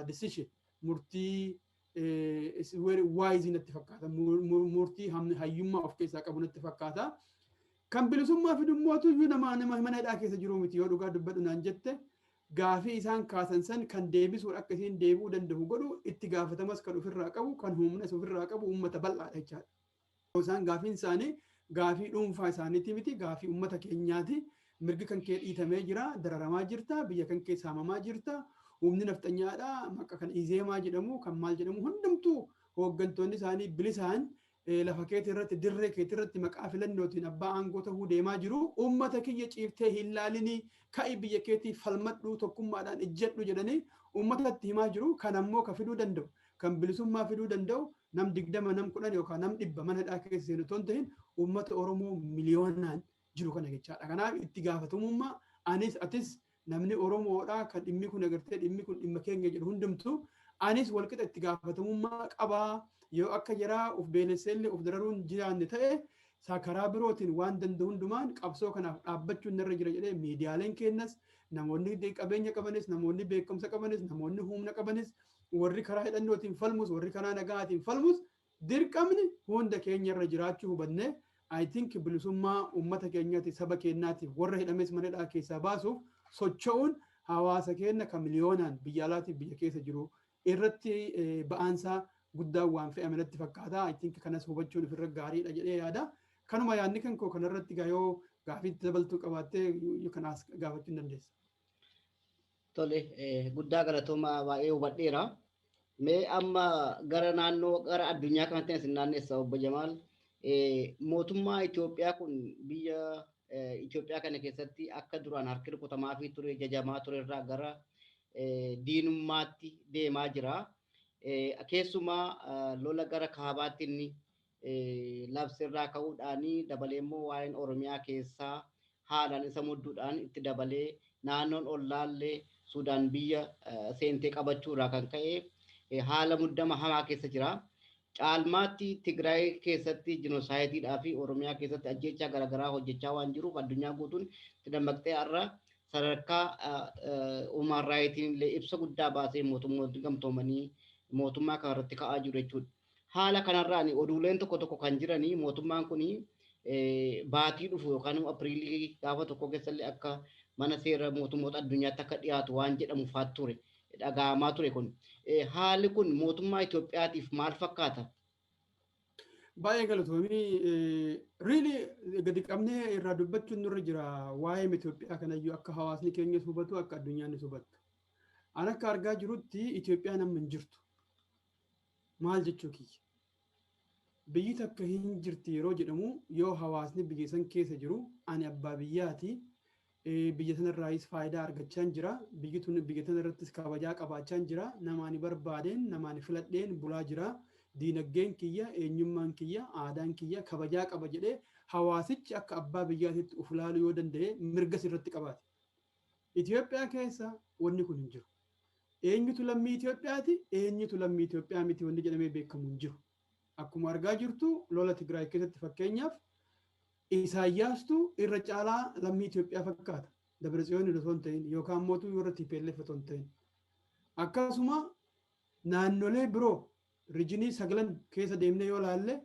Speaker 2: decision. Murtii is very wise natti fakkaata. Murtii hayyummaa of keessaa qabu natti fakkaata. Kan bilisummaa fidummootu iyyuu nama mana hidhaa keessa jiru miti. Yoo dhugaa dubbadhu naan jette, gaafii isaan kaasan san kan deebisuun akka isiin deebi'uu danda'u godhu, itti gaafatamas kan ofirraa qabu, kan humnas ofirraa qabu uummata bal'aadha jechaadha. Isaan gaafiin isaanii gaafii dhuunfaa isaaniiti miti, gaafii uummata keenyaati. Mirgi kan kee dhiitamee jira, dararamaa jirta, biyya kan kee saamamaa jirta. Humni nafxanyaadha, maqaa kan Izeemaa jedhamu, kan maal jedhamu, hundumtuu hooggantoonni isaanii bilisaan lafa keetii irratti, dirree keetii irratti maqaa filannootiin abbaa aangoo ta'uu deemaa jiru. Uummata kiyya ciiftee hin laalinii, ka'i, biyya keetii falmadhu, tokkummaadhaan ijjadhu jedhanii uummatatti himaa jiru. Kan ammoo ka fiduu danda'u, kan bilisummaa fiduu danda'u, nam 20, nam 10 yookaan nam 100 mana hidhaa keessa seenu otoo hin ta'in, uummata Oromoo miliyoonaan jiru kana jechaadha. Kanaaf itti gaafatamummaa anis, atis, namni Oromoodha kan dhimmi kun agartee dhimmi kun dhimma keenya jedhu hundumtuu, anis walqixa itti gaafatamummaa qabaa. Yoo akka jaraa of beelesseellee of dararuun jiraanne ta'e, karaa birootiin waan danda'u hundumaan qabsoo kanaaf dhaabbachuun narra jira jedhee, miidiyaaleen keenyas, namoonni qabeenya qabanis, namoonni beekumsa qabanis, namoonni humna qabanis, warri karaa hidhannootiin falmus, warri karaa nagaatiin falmus, dirqamni hunda keenya irra jiraachuu hubannee, I think bilisummaa uummata keenyaati, saba keenyaatiif, warra hidhames mana hidhaa keessaa baasuuf socho'uun hawaasa keenya kan miliyoonaan biyya alaatiif biyya keessa jiru irratti ba'aansaa guddaan waan fe'ame natti fakkaata. I think kanas hubachuun ofirra gaariidha jedhee yaada. Kanuma yaadni kan koo kanarratti yoo gaafiitti dabaltuu qabaattee kanaas gaafachuu hin dandeessa.
Speaker 1: Tole, guddaa galatoomaa, baay'ee hubadheera. Mee amma gara naannoo, gara addunyaa kanatti isin naanneessa, obbo Jamaal. Mootummaa Itoophiyaa kun biyya Itoophiyaa kana keessatti akka duraan harki rukutamaa fi ture, jajamaa ture irraa gara diinummaatti deemaa jira. Keessumaa lola gara kaabaatti inni labsirraa ka'uudhaan, dabalee immoo waa'een Oromiyaa keessaa haalaan isa mudduudhaan, itti dabalee naannoon ollaallee Sudaan biyya seentee qabachuurraa kan ka'e haala muddama hamaa keessa jira. Caalmaatti Tigraay keessatti genocide fi Oromiyaa keessatti ajjeechaa garaagaraa hojjechaa waan jiruuf, addunyaa guutuun itti dammaqxee har'a sadarkaa human rightiin illee ibsa guddaa baasee mootummoonni gamtoomanii mootummaa kanarratti ka'aa jiru jechuudha. Haala kanarraan oduuleen tokko tokko kan jiranii, mootummaan kun baatii dhufu yookaan Apiriilii gaafa tokko keessallee akka mana seera mootummoota addunyaatti akka dhiyaatu waan jedhamu faat ture, dhaga'amaa ture kun. Haalli kun mootummaa Itoophiyaatiif maal fakkaata?
Speaker 2: Baay'ee galatoomii. Really, gadi qabnee irraa dubbachuun nurra jira waa'ee Itoophiyaa kanayyuu, akka hawaasni keenyas hubatu, akka addunyaanis hubattu. An akka argaa jirutti Itoophiyaan amma hin jirtu. Maal jechuu kiyya? Biyyi takka hin jirti yeroo jedhamu, yoo hawaasni biyya san keessa jiru ani abbaa biyyaati, biyya sanarraayis faayidaa argachaa jira, biyyi tun biyya tana irrattis kabajaa qabaachaa jira, nama ani barbaadeen, nama ani filadheen bulaa jira, diinagdeen kiyya, eenyummaan kiyya, aadaan kiyya kabajaa qaba jedhee hawaasichi akka abbaa biyyaatitti uf ilaaluu yoo danda'e, mirga sirratti qabaate. Itoophiyaa keessa wanni kun hin jiru. Eenyutu lammii Itoophiyaati, eenyutu lammii Itoophiyaa miti wanni jedhamee beekamu hin jiru. Akkuma argaa jirtu, lola Tigraay keessatti fakkeenyaaf Isaayyaastu irra caalaa lammii Itoophiyaa fakkaata. Dabratsiyoon osoo hin ta'in yookaan mootuu warra TPLF osoo hin ta'in. Akkasuma naannolee biroo region sagalan keessa deemnee yoo laalle,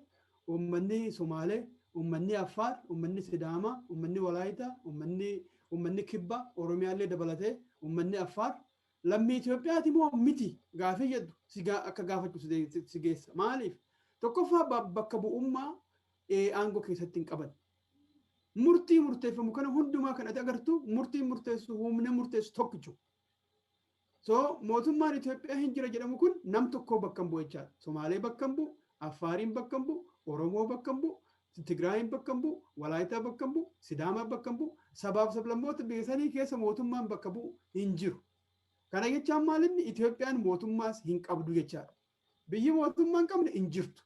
Speaker 2: uummanni Somaalee, uummanni Affaar, uummanni Sidaamaa, uummanni Walaayitaa, uummanni Kibbaa, Oromiyaallee dabalatee uummanni Affaar lammii Itoophiyaati moo miti gaafii jedhu si akka gaafachuu si geessa. Maaliif? Tokkoffaa, bakka bu'ummaa aangoo keessatti hin qaban. Murtii murteeffamu kana hundumaa kan ati agartu, murtii murteessu, humna murteessu tokkichu. So mootummaan Itoophiyaa hin jira jedhamu kun nam tokko bakka hin bu'u jechaadha. Somaalee bakka hin bu'u, Affaariin bakka hin bu'u, Oromoo bakka hin bu'u, Tigraayin bakka hin bu'u, Walaayitaa bakka hin bu'u, Sidaamaa bakka hin bu'u, sabaaf sablammoota biyya sanii keessa mootummaan bakka bu'u hin jiru. Kana jechaan maalinni? Itoophiyaan mootummaas hin qabdu jechaadha. Biyyi mootummaa hin qabne hin jirtu.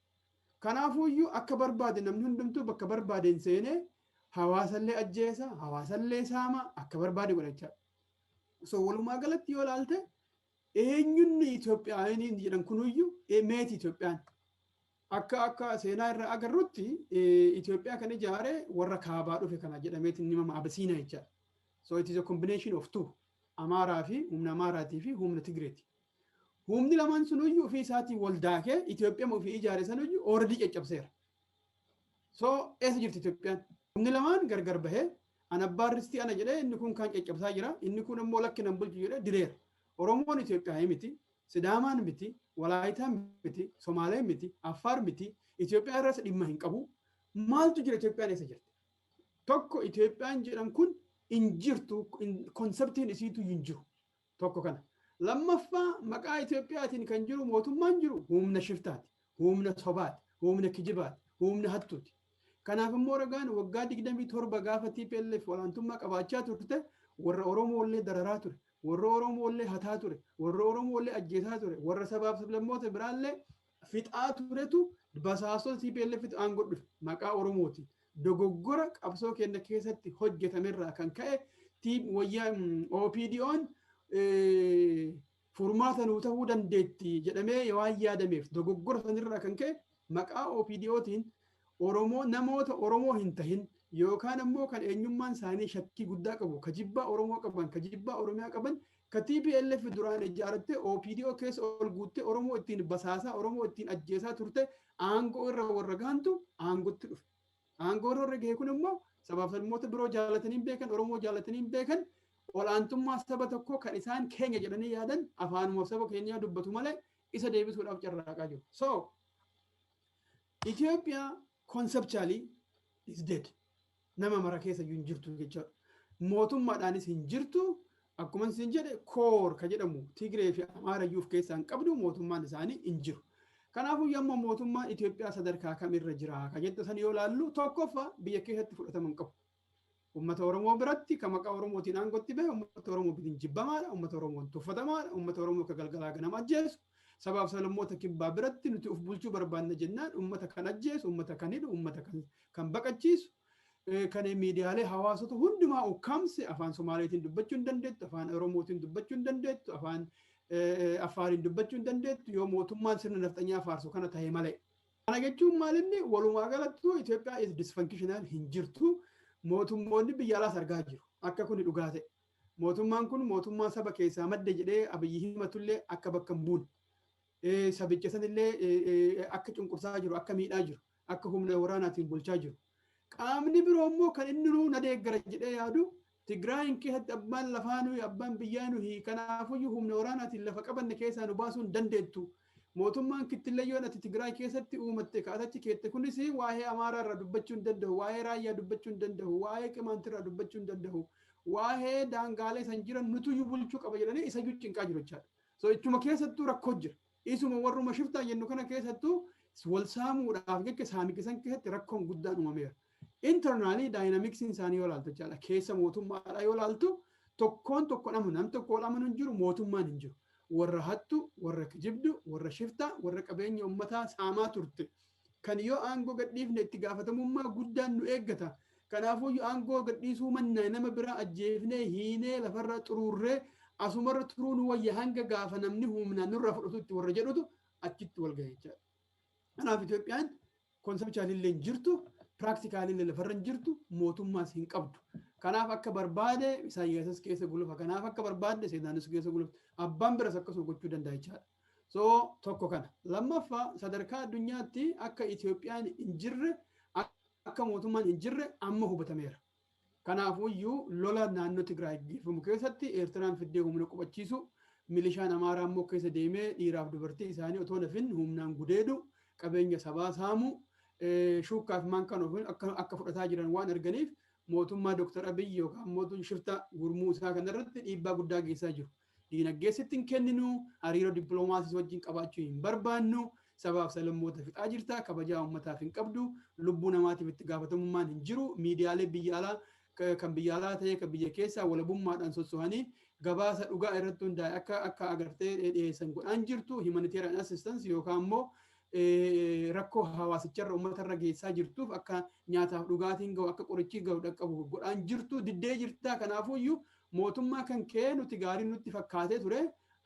Speaker 2: Kanaafuyyuu akka barbaade namni hundumtuu bakka barbaadeen seenee hawaasallee ajjeesa, hawaasallee saama, akka barbaade godha jechaadha. So walumaa galatti yoo ilaalte, eenyunni Itoophiyaan jedhan kunuyyuu meeti Itoophiyaan? Akka seenaa irraa agarrutti, Itoophiyaa kan ijaare warra kaabaa dhufe kana jedhameetiin himama, Abisiinaa jechaadha. So it is a combination of two. Amaaraa fi humna Amaaraatii fi humna Tigreeti. Humni lamaan sunuyyuu ofii isaatii wal daakee Itoophiyaa ofii ijaare sanuyyuu already caccabseera. So eessa jirti Itoophiyaan? Humni lamaan gargar bahee, an abbaan ristii ana jedhee, inni kun kaan caccabsaa jira, inni kun immoo lakki nan bulchu jedhee direera. Oromoon Itoophiyaa miti, Sidaamaan miti, Walaayitaan miti, Somaaleen miti, Affaar miti, Itoophiyaa irras dhimma hin qabu. Maaltu jira? Itoophiyaan eessa jirti? Tokko, Itoophiyaan jedhan kun hin jirtu, conceptiin isiitu hin jiru. Tokko kana. Lammaffaa, maqaa Itoophiyaatiin kan jiru, mootummaan jiru humna shiftaati, humna sobaati, humna kijibaati, humna hattuuti. Kanaaf immoo ragaan waggaa 27 gaafa TPLF olaantummaa qabaachaa turte, warra Oromoo illee dararaa ture, warra Oromoo illee hataa ture, warra Oromoo illee ajjeesaa ture, warra sabaaf sablammoota biraallee fixaa turetu basaastota TPLF aangoo dhufe maqaa Oromooti. Dogoggora qabsoo keenya keessatti hojjetamerraa kan ka'e wayyaa OPDO'n furmaata nuu ta'uu dandeetti jedhamee waan yaadameef, dogoggora sanirraa kan ka'e maqaa OPDOtiin Oromoo, namoota Oromoo hin tahin yookaan ammoo kan eenyummaan isaanii shakkii guddaa qabu, ka jibbaa Oromoo qaban, ka jibbaa Oromiyaa qaban, ka TPLF duraan ijaarattee OPDO keessa ol guuttee Oromoo ittiin basaasaa, Oromoo ittiin ajjeesaa turte, aangoo irra warra gaantu aangootti dhufe. Aangoo irra warra gahe kun immoo sabaaf sablammoota biroo jaalatanii hin beekan, Oromoo jaalatanii hin beekan, olaantummaa saba tokkoo kan isaan keenya jedhanii yaadan afaanuma saba keenyaa dubbatu malee isa deebisuudhaaf carraaqaa jiru. So Ethiopia conceptually is dead. Nama mara keessa iyyuu hin jirtu jechuudha. Mootummaadhaanis hin jirtu. Akkuma isin jedhe, core ka jedhamu Tigree fi Amaara iyyuu of keessaa hin qabdu, mootummaan isaanii hin jiru. Kanaafuu yommuu mootummaan Itoophiyaa sadarkaa kamirra jira ka jettu san yoo ilaallu, tokkoffaa, biyya keessatti fudhatama hin qabu. Uummata Oromoo biratti, kan maqaa Oromootiin aangootti bahe, uummata Oromoo bitiin jibbamaadha, uummata Oromoon tuffatamaadha, uummata Oromoo akka galgalaa ganama ajjeesu, sabaaf sablammoota kibbaa biratti nuti of bulchuu barbaanna jennaan uummata kan ajjeesu, uummata kan hidhu, uummata kan baqachiisu, kan miidiyaalee hawaasota hundumaa ukkaamse. Afaan Somaaleetiin dubbachuu hin dandeettu, afaan Oromootiin dubbachuu hin dandeettu, afaan Affaariin dubbachuu hin dandeettu yoo mootummaan sirna nafxanyaa faarsu kana ta'e malee. Kana jechuun maalinni? Walumaa galattuu Itoophiyaa is dysfunctional, hin jirtu. Mootummoonni biyya alaas argaa jiru akka kuni dhugaa ta'e. Mootummaan kun mootummaa saba keessaa madde jedhee Abiyyi himatullee akka bakka hin buune. Sabicha sanillee akka cunqursaa jiru, akka miidhaa jiru, akka humna waraanaatiin bulchaa jiru. Qaamni biroo immoo kan inni nuu na deeggara jedhee yaadu, Tigraayin keessatti abbaan lafaa nuyi, abbaan biyyaa nuyi, kanaafuyyuu humna waraanaatiin lafa qabanne keessaa nu baasuu hin dandeettu. Mootummaan kittillayyoon ati Tigraay keessatti uumatte kaatachi keette kunis waa'ee Amaaraa irraa dubbachuu hin danda'u, waa'ee Raayyaa dubbachuu hin danda'u, waa'ee Qimaantii irraa dubbachuu hin danda'u, waa'ee daangaalee san jiran nutuyyuu bulchuu qaba jedhanii isa iyyuu cinqaa jiru jechaadha. So ichuma keessattuu rakkoo jira. Isuma warruma shiftaa jennu kana keessattuu wal saamuudhaaf jecha saamikisan keessatti rakkoon guddaan uumameera. Internally dynamicsiin isaanii yoo ilaaltu jechaadha. Keessa mootummaadha yoo ilaaltu, tokkoon tokko amanu, nam tokko wal amanu hin jiru, mootummaan hin jiru. Warra hattu, warra kijibdu, warra shiftaa, warra qabeenya uummataa saamaa turte. Kan yoo aangoo gadhiifne itti gaafatamummaa guddaan nu eeggata. Kanaafuu aangoo gadhiisuu mannaa nama biraa ajjeefnee, hiinee, lafarra xuruurree asumarra turuu nu wayya, hanga gaafa namni humnaan nurraa fudhatutti warra jedhutu achitti wal gahe jechaadha. Kanaaf Itoophiyaan conceptually illee hin jirtu, practically illee lafarra hin jirtu, mootummaas hin qabdu. Kanaaf akka barbaade Isaayyaasas keessa gulufa. Kanaaf akka barbaade Seexaanis keessa gulufa. Abbaan biras akkasuma gochuu danda'a jechaadha. So tokko kana. Lammaffaa, sadarkaa addunyaatti akka Itoophiyaan hin jirre, akka mootummaan hin jirre amma hubatameera. Kanaafuyyuu lola naannoo Tigraay geeffamu keessatti Eertiraan fiddee humna qubachiisu, milishaan Amaaraa immoo keessa deemee dhiiraaf dubartii isaanii otoo nafin humnaan gudeedu, qabeenya sabaa saamu, shuukkaaf maankaan ofiin akka fudhataa jiran waan arganiif, mootummaa Dr. Abiy yookaan mootummaa shifta gurmuu isaa kanarratti dhiibbaa guddaa geessaa jiru. Diinagdeessitti hin kenninu, hariiroo dippiloomaasii wajjin qabaachuu hin barbaannu, sabaaf sablammoota fixaa jirta, kabajaa uummataaf hin qabdu, lubbuu namaatiif itti gaafatamummaan hin jiru, miidiyaalee biyya alaa, kan biyya alaa ta'e kan biyya keessaa, walabummaadhaan sosso'anii gabaasa dhugaa irratti hundaa'e akka agartee dhiyeessan godhaan jirtu, humanitarian assistance yookaan immoo rakkoo hawaasicharra uummatarra geessaa jirtuuf akka nyaataaf dhugaatiin gahu, akka qorichi gahu dhaqqabu godhaan jirtu diddee jirtaa. Kanaafuyyuu mootummaa kan kee nuti gaarii nutti fakkaatee ture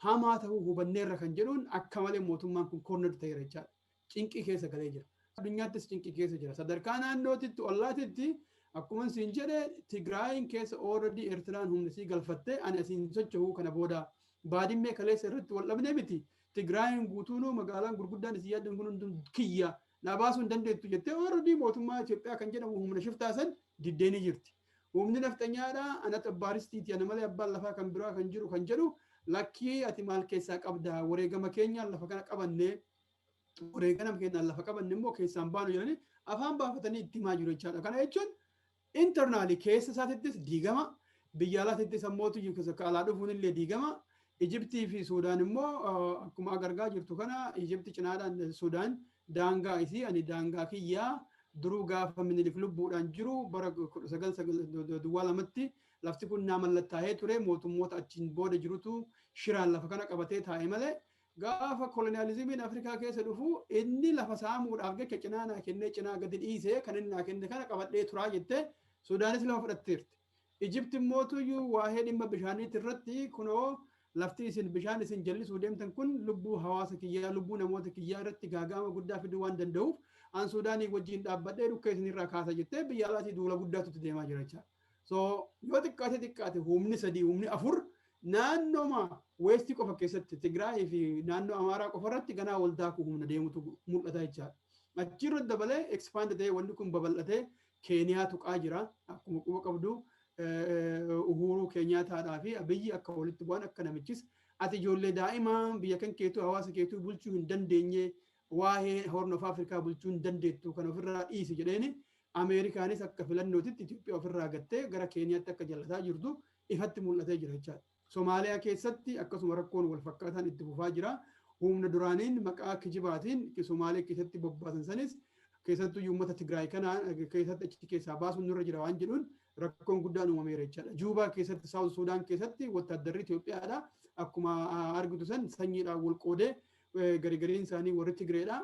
Speaker 2: hamaa ta'uu hubanneerra kan jedhuun akka malee mootummaan kun corner ta'eera jechaadha. Cinqii keessa galee jira. Addunyaattis cinqii keessa jira. Sadarkaa naannootitti, ollaatitti, akkuma siin jedhe, Tigraayin keessa already Eertiraan humna sii galfattee, ani asiin socho'uu kana booda Baadimmee kaleessa irratti wal dhabnee miti. Tigraayin guutuunuu, magaalaan gurguddaan isin yaaddan kun hunduu kiyya, na baasuu hin dandeettu jettee already mootummaa Itoophiyaa kan jedhamu humna shiftaa san diddeenii jirti. Humni nafxanyaadhaa anatu abbaaristiiti, ana malee abbaan lafaa kan biraa kan jiru kan jedhu, lakkii, ati maal keessaa qabda, wareegama keenyaan lafa kana qabannee, wareegama keenyaan lafa qabanne immoo keessaan baanu jedhanii afaan baafatanii itti himaa jiru jechaadha. Kana jechuun internally keessa isaatittis diigama, biyya alaatittis ammootu alaa dhufuun illee diigama. Ijiptii fi Suudaan immoo akkuma agargaa jirtu kana, Ijipti cinaadhaan Suudaan daangaa isii, ani daangaa kiyyaa duruu gaafa Minilik lubbuudhaan jiru bara 1902tti lafti kun naa mallattaa'ee ture, mootummoota achiin booda jirutu shiraan lafa kana qabatee taa'e malee, gaafa koloniyaalizimiin Afrikaa keessa dhufu inni lafa saamuudhaaf jecha cinaa naa kennee cinaa gadi dhiisee, kan inni naa kenne kana qabadhee turaa jettee Sudaanis lafa fudhatteerti. Ijipti immootuyyuu waa'ee dhimma bishaaniitti irratti, kunoo lafti isin bishaan isin jallisuu deemtan kun lubbuu hawaasa kiyyaa, lubbuu namoota kiyyaa irratti gaaga'ama guddaa fiduu waan danda'uuf, an Suudaanii wajjin dhaabbadhee dhukkee isinirraa kaasa jettee biyya alaatii duula guddaatu itti deemaa jira jechaadha. So yoo xiqqaate xiqqaate humni sadii, humni afur naannooma west qofa keessatti, Tigraayii fi naannoo Amaaraa qofa irratti ganaa wal daakuu humna deemutu mul'ata jechaadha. Achirra dabalee expand ta'ee wanni kun babal'atee Keeniyaa tuqaa jira. Akkuma quba qabdu, Uhuruu Keenyaataadhaa fi Abiyyi akka walitti bu'an, akka namichis ati ijoollee daa'imaa biyya kan keetuu, hawaasa keetuu bulchuu hin dandeenye, waa'ee Horn of Africa bulchuu hin dandeettu, kan ofirraa dhiisi jedheeni, Ameerikaanis akka filannootitti Itoophiyaa ofirraa gattee gara Keeniyaatti akka jallataa jirtu ifatti mul'atee jira jechaadha. Somaaliyaa keessatti akkasuma rakkoon wal fakkaataan itti fufaa jira. Humna duraaniin maqaa kijibaatiin Somaaliyaa keessatti bobbaasan sanis, keessattuu uummata Tigraay kana keessatti achi keessaa baasuun nurra jira waan jedhuun rakkoon guddaan uumameera jechaadha. Juubaa keessatti, South Sudan keessatti wattaaddarri Itoophiyaadha. Akkuma argitu san sanyiidhaan wal qoodee garigariin isaanii warri Tigreedha.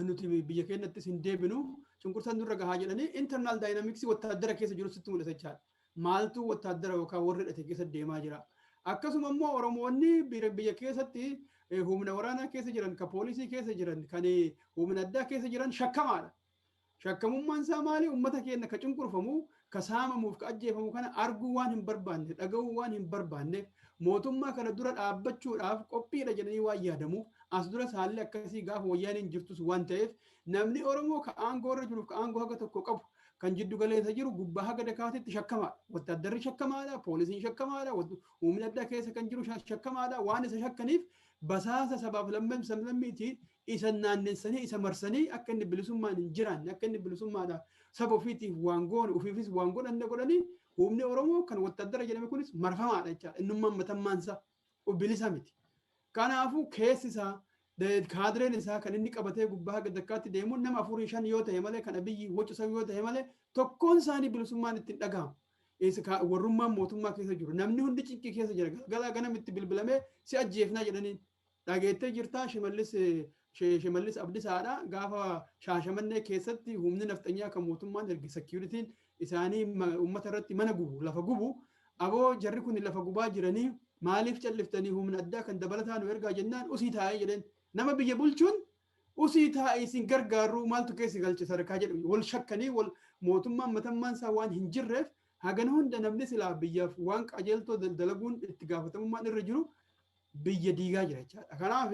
Speaker 2: Nuti biyya keenyattis hin deebinu, cunqursaan nurra gahaa jedhanii internal dynamics wattaaddara keessa jiru sitti mul'isa jechaadha. Maaltu wattaaddara yookaan warri hidhate keessa deemaa jira? Akkasuma immoo Oromoonni biyya keessatti humna waraanaa keessa jiran, kan poolisii keessa jiran, kan humna addaa keessa jiran shakkamaadha. Shakkamummaan isaa maali? Uummata keenya ka cunqurfamu, ka saamamuuf, ka ajjeefamu kana arguu waan hin barbaanne, dhaga'uu waan hin barbaanne, mootummaa kana dura dhaabbachuudhaaf qophiidha jedhanii waan yaadamuuf, as dura haalli akkasii gaafa wayyaaniin jirtus waan ta'eef, namni Oromoo ka aangoo irra jiruuf, ka aangoo haga tokko qabu, kan jiddu galeessa jiru, gubbaa haga dakaatitti shakkamaadha. Wattaaddarri shakkamaadha, poolisiin shakkamaadha, humni addaa keessa kan jiru shakkamaadha. Waan isa shakkaniif Basaasa sabaaf lammiitiin isa naannessanii, isa marsanii, akka inni bilisummaan hin jiraanne, akka inni bilisummaadhaaf saba ofiitiif waan goone, ofiifis waan godhanne godhanii. Humni Oromoo kan wattaaddara jedhame kunis marfamaadha jechaadha. Innummaan matammaansaa bilisa miti. Kanaafuu keessi isaa, kaadireen isaa kan inni qabatee gubbaa haga dakkaatti deemuun nama afurii shan yoo ta'e malee, kan Abiyyi wacusan yoo ta'e malee, tokkoon isaanii bilisummaan ittiin dhagahamu. Warrummaan mootummaa keessa jiru. Namni hundi cinqii keessa jira. Galgalaa ganamitti bilbilamee si ajjeefnaa jedhaniin. Dhageettee jirtaa, Shimallis Abdisaadha. Gaafa Shaashamannee keessatti humni nafxanyaa kan mootummaan erge, securityn isaanii uummata irratti mana gubu, lafa gubu. Aboo, jarri kun lafa gubaa jiranii, maaliif calliftanii? Humna addaa kan dabalataa nu ergaa jennaan, usii taa'ee jedheen. Nama biyya bulchuun usii taa'ee, isin gargaaruu maaltu keessa galche sadarkaa jedhu wal shakkanii, wal mootummaan matammaan isaa waan hin jirreef, hagana hunda namni silaa biyyaaf waan qajeeltoo dalaguun itti gaafatamummaan irra jiru biyya diigaa jira jechaadha. Kanaaf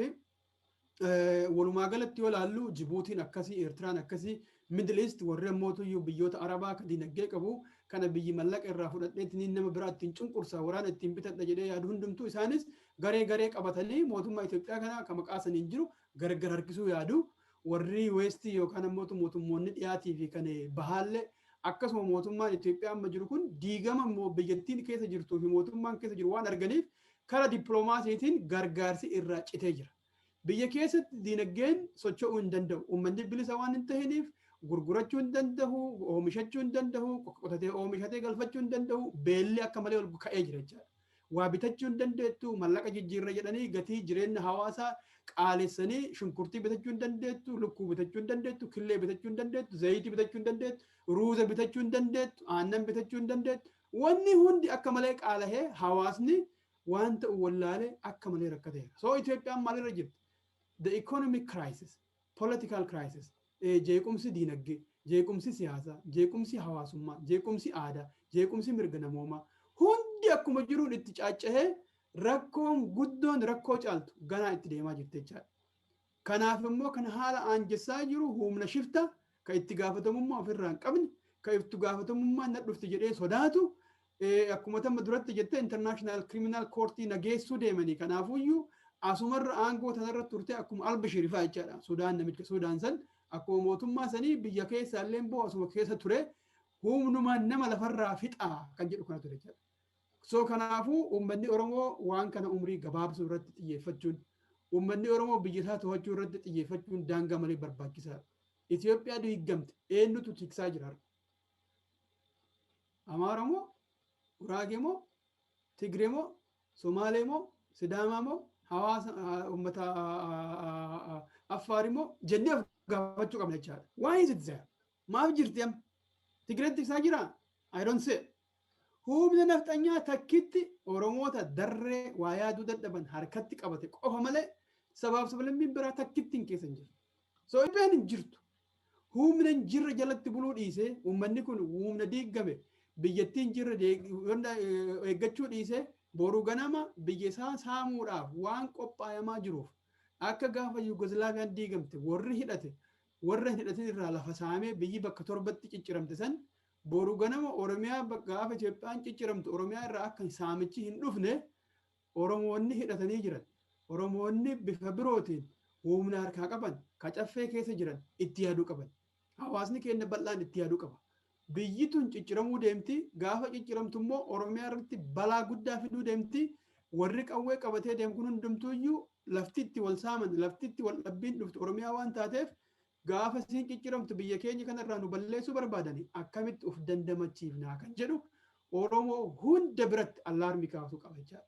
Speaker 2: walumaa galatti yoo ilaallu, Jibuutiin akkasii, Eertiraan akkasii, Middle East warri ammootuyyuu biyyoota Arabaa kan dinagdee qabu kana, biyyi mallaqa irraa fudhadheetiin nama biraa ittiin cunqursa, waraana ittiin bitadha jedhee yaadu hundumtuu, isaanis garee garee qabatanii mootummaa Itoophiyaa kana kan maqaa saniin jiru gargar harkisuu yaadu. Warri Westii yookaan ammoo mootummoonni dhiyaatii fi kan bahaallee akkasuma, mootummaan Itoophiyaa amma jiru kun diigama immoo biyyattiin keessa jirtuu fi mootummaan keessa jiru waan arganiif, kara dippiloomaasiitiin gargaarsi irraa citee jira. Biyya keessatti diinagdeen socho'uu hin danda'u. Uummanni bilisa waan hin tahiniif gurgurachuu hin danda'u, oomishachuu hin danda'u, qotatee oomishatee galfachuu hin danda'u, beelli akka malee ol ka'ee jira jechaadha. Waa bitachuu hin dandeettu, mallaqa jijjiirra jedhanii gatii jireenya hawaasaa qaalessanii, shunkurtii bitachuu hin dandeettu, lukkuu bitachuu hin dandeettu, killee bitachuu hin dandeettu, zayitii bitachuu hin dandeettu, ruuza bitachuu hin dandeettu, aannan bitachuu hin dandeettu. Wanni hundi akka malee qaalahee, hawaasni waan ta'u wallaalee akka malee rakkateera. So Itoophiyaan maalirra jirti? The economic crisis, political crisis, jeequmsi diinagdee, jeequmsi siyaasaa, jeequmsi hawaasummaa, jeequmsi aadaa, jeequmsi mirga namoomaa hundi akkuma jiruun itti caaccahee, rakkoon guddoon rakkoo caaltu ganaa itti deemaa jirti jechaadha. Kanaaf immoo kan haala aanjessaa jiru humna shifta kan itti gaafatamummaa ofirraa hin qabne, kan itti gaafatamummaa na dhufti jedhee sodaatu. Akkuma tamma duratti jette, International Criminal Courtii nageessuu deemanii. Kanaafuyyuu asumarra aangoo tanarra turte akkuma Albashir fa'aa jechaadha. Sudaan, namicha Sudaan san, akkuma mootummaa sanii biyya keessa illee immoo asuma keessa ture, humnumaan nama lafarraa fixaa kan jedhu kana ture jechaadha. So kanaafuu uummanni Oromoo waan kana umrii gabaabsuu irratti xiyyeeffachuun, uummanni Oromoo biyya isaa to'achuu irratti xiyyeeffachuun daangaa malee barbaachisaadha. Itoophiyaa diigamte eenyutu tiksaa jira? Amaara moo, Guraagee moo, Tigree moo, Somaalee moo, Sidaamaa moo, hawaasa uummata Affaar moo jennee of gaafachuu qabna jechaadha. Why is it there? Maaf jirti amma? Tigreen tiksaa jiraa? I don't see. Humna nafxanyaa takkitti Oromoota darree waa yaaduu dadhaban harkatti qabate qofa malee, sabaaf sablammiin biraa takkitti hin keessa hin jiru. So Itoophiyaan hin jirtu. Humna hin jirre jalatti buluu dhiisee, uummanni kun humna diigame biyyattiin jirre eeggachuu dhiisee, boru ganama biyya isaa saamuudhaaf waan qophaayamaa jiruuf, akka gaafa Yugoslaaviyaan diigamte warri hidhate warra hin hidhatin irraa lafa saamee biyyi bakka torbatti cicciramte san, boru ganama Oromiyaa gaafa Itoophiyaan cicciramtu Oromiyaa irraa akka saamichi hin dhufne, Oromoonni hidhatanii jiran, Oromoonni bifa birootiin humna harkaa qaban ka caffee keessa jiran itti yaaduu qaban. Hawaasni keenya bal'aan itti yaaduu qaba. Biyyi tun cicciramuu deemti. Gaafa cicciramtu immoo Oromiyaa irratti balaa guddaa fiduu deemti. Warri qawwee qabatee deemu kun hundumtuuyyuu lafti itti wal saaman, lafti itti wal dhabbiin dhuftu Oromiyaa waan taateef, gaafa isiin cicciramtu biyya keenya kanarraa nu balleessuu barbaadani, akkamitti uf dandamachiifnaa kan jedhu Oromoo hunda biratti alarmii kaasuu qaba jechaadha.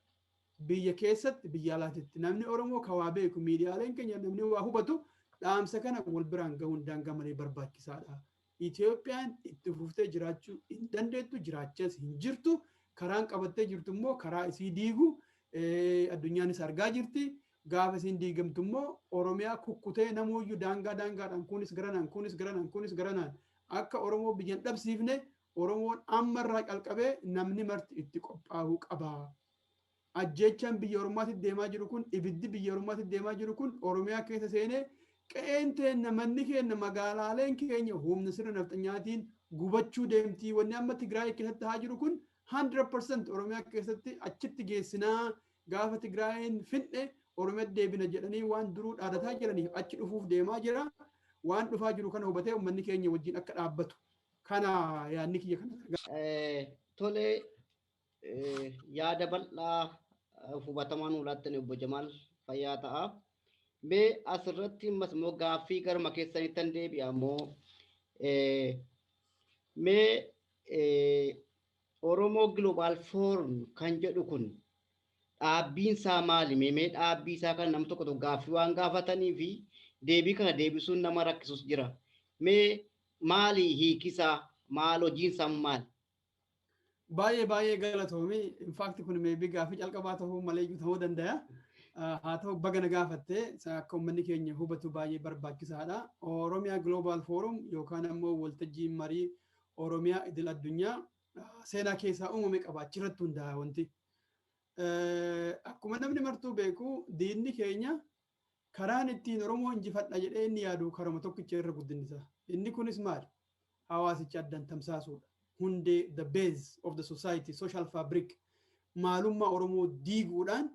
Speaker 2: Biyya keessatti, biyya alaatitti namni Oromoo ka waa beeku, miidiyaaleen keenya, namni waa hubatu dhaamsa kana wal biraan gahuun daangaa malee barbaachisaadha. Itoophiyaan itti fuftee jiraachuu hin dandeettu, jiraachaas hin jirtu. Karaan qabattee jirtu immoo karaa isii diigu addunyaanis argaa jirti. Gaafa isiin diigamtu immoo Oromiyaa kukkutee namuuyyuu daangaa daangaadhaan, kunis garanaan, kunis garanaan, kunis garanaan, akka Oromoo biyyan dhabsiifne, Oromoon ammarraa qalqabee namni marti itti qophaa'uu qaba. Ajjeechaan biyya Oromaatti deemaa jiru kun, ibiddi biyya Oromaatti deemaa jiru kun Oromiyaa keessa seenee, qe'een teenna, manni keenya, magaalaaleen keenya humna sirna nafxanyaatiin gubachuu deemti. Wanni amma Tigraay keessatti haa jiru kun 100% Oromiyaa keessatti achitti geessinaa. Gaafa Tigraayin finne Oromiyaa deebina jedhanii waan duruu dhaadataa jiraniif achi dhufuuf deemaa jira. Waan dhufaa jiru kana hubatee uummanni keenya wajjin akka dhaabbatu. Kana yaadni kiyya kana.
Speaker 1: Tole, yaada bal'aa hubatamaa nuu laattanii, obbo Jamaal, fayyaa ta'a. Mee asirratti ammas immoo gaaffii garuma keessanitti tan deebi'a immoo, mee Oromoo Global Forum kan jedhu kun dhaabbiin isaa maali? Mee dhaabbii isaa kan nam tokko tokko gaaffii waan gaafatanii fi deebii kana deebisuun nama rakkisus jira. Mee maali hiikisaa? Maal hojiin isaa maali?
Speaker 2: Baay'ee baay'ee galatoomii. In fact, kun maybe gaaffii calqabaa ta'uu malee ta'uu danda'a. Haa ta'u, baga na gaafattee, akka uummanni keenya hubatu baay'ee barbaachisaadha. Oromiyaa Global Forum yookaan ammoo waltajjii marii Oromiyaa idil addunyaa seenaa keessaa uumame qaba. Achirratti hundaa'a wanti. Akkuma namni martuu beeku, diinni keenya karaan ittiin Oromoo injifadha jedhee inni yaadu karuma tokkicha irra guddinisa. Inni kunis maali? Hawaasicha addaan tamsaasuudha. Hundee, the base of the society, social fabric, maalummaa Oromoo diiguudhaan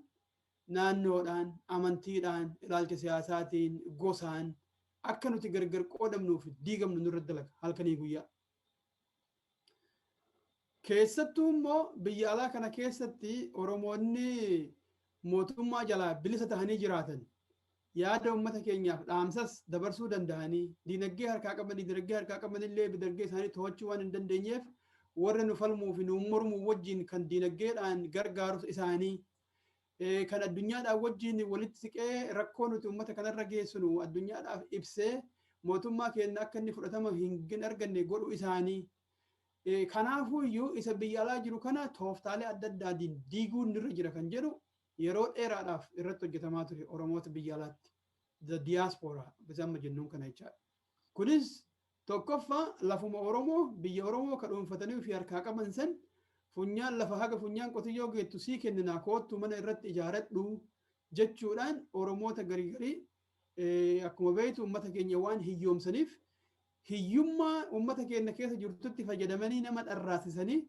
Speaker 2: naannoodhaan, amantiidhaan, ilaalcha siyaasaatiin, gosaan akka nuti gargar qoodamnuuf diigamnu nurra dalaga halkanii guyyaa. Keessattuu immoo biyya alaa kana keessatti Oromoonni mootummaa jalaa bilisa ta'anii jiraatan, yaada uummata keenyaaf dhaamsas dabarsuu danda'anii, diinagdee harkaa qaban, diinagdee harkaa qabanillee diinagdee isaanii to'achuu waan hin dandeenyeef, warra nu falmuu fi nu mormuu wajjin kan diinagdeedhaan gargaarus isaanii, kan addunyaadhaan wajjin walitti siqee rakkoo nuti uummata kanarra geessinu addunyaadhaaf ibsee mootummaa keenya akka inni fudhatama hin arganne godhu isaanii. Kanaafuu iyyuu isa biyya alaa jiru kana tooftaalee adda addaatiin diiguun nurra jira kan jedhu yeroo dheeraadhaaf irratti hojjetamaa ture Oromoota biyya alaatti. The diaspora bisa amma jennuun kana jechaadha. Kunis tokkoffaa lafuma Oromoo, biyya Oromoo ka dhuunfatanii ofii harkaa qaban san, funyaan lafa haga funyaan qotiyyoo geettu sii kenninaa, koottu mana irratti ijaaradhu jechuudhaan Oromoota garii garii, akkuma beektu uummata keenya waan hiyyoomsaniif, hiyyummaa uummata keenya keessa jirtutti fayyadamanii nama dharraasisanii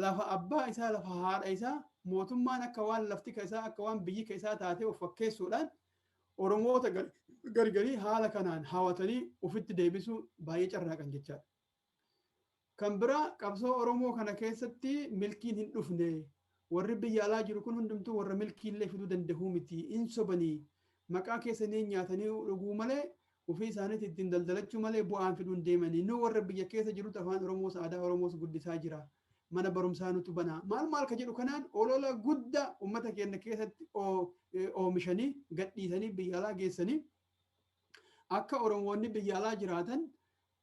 Speaker 2: lafa abbaa isaa, lafa haadha isaa, mootummaan akka waan lafti isaa, akka waan biyyi isaa taatee of fakkeessuudhaan Oromoota gargarii haala kanaan hawatanii ofitti deebisuu baay'ee carraaqan jechaadha. Kan biraa, qabsoo Oromoo kana keessatti milkiin hin dhufne, warri biyya alaa jiru kun hundumtuu warra milkiillee fiduu danda'uu miti, in sobanii maqaa keessanii nyaatanii dhuguu malee, ofii isaaniitti ittiin daldalachuu malee bu'aan fiduu hin deemanii, nu warra biyya keessa jirutu afaan Oromoos aadaa Oromoos guddisaa jira. Mana barumsaa nutu banaa, maal maal ka jedhu kanaan olola guddaa uummata keenya keessatti oomishanii gadhiisanii biyya alaa geessanii akka Oromoonni biyya alaa jiraatan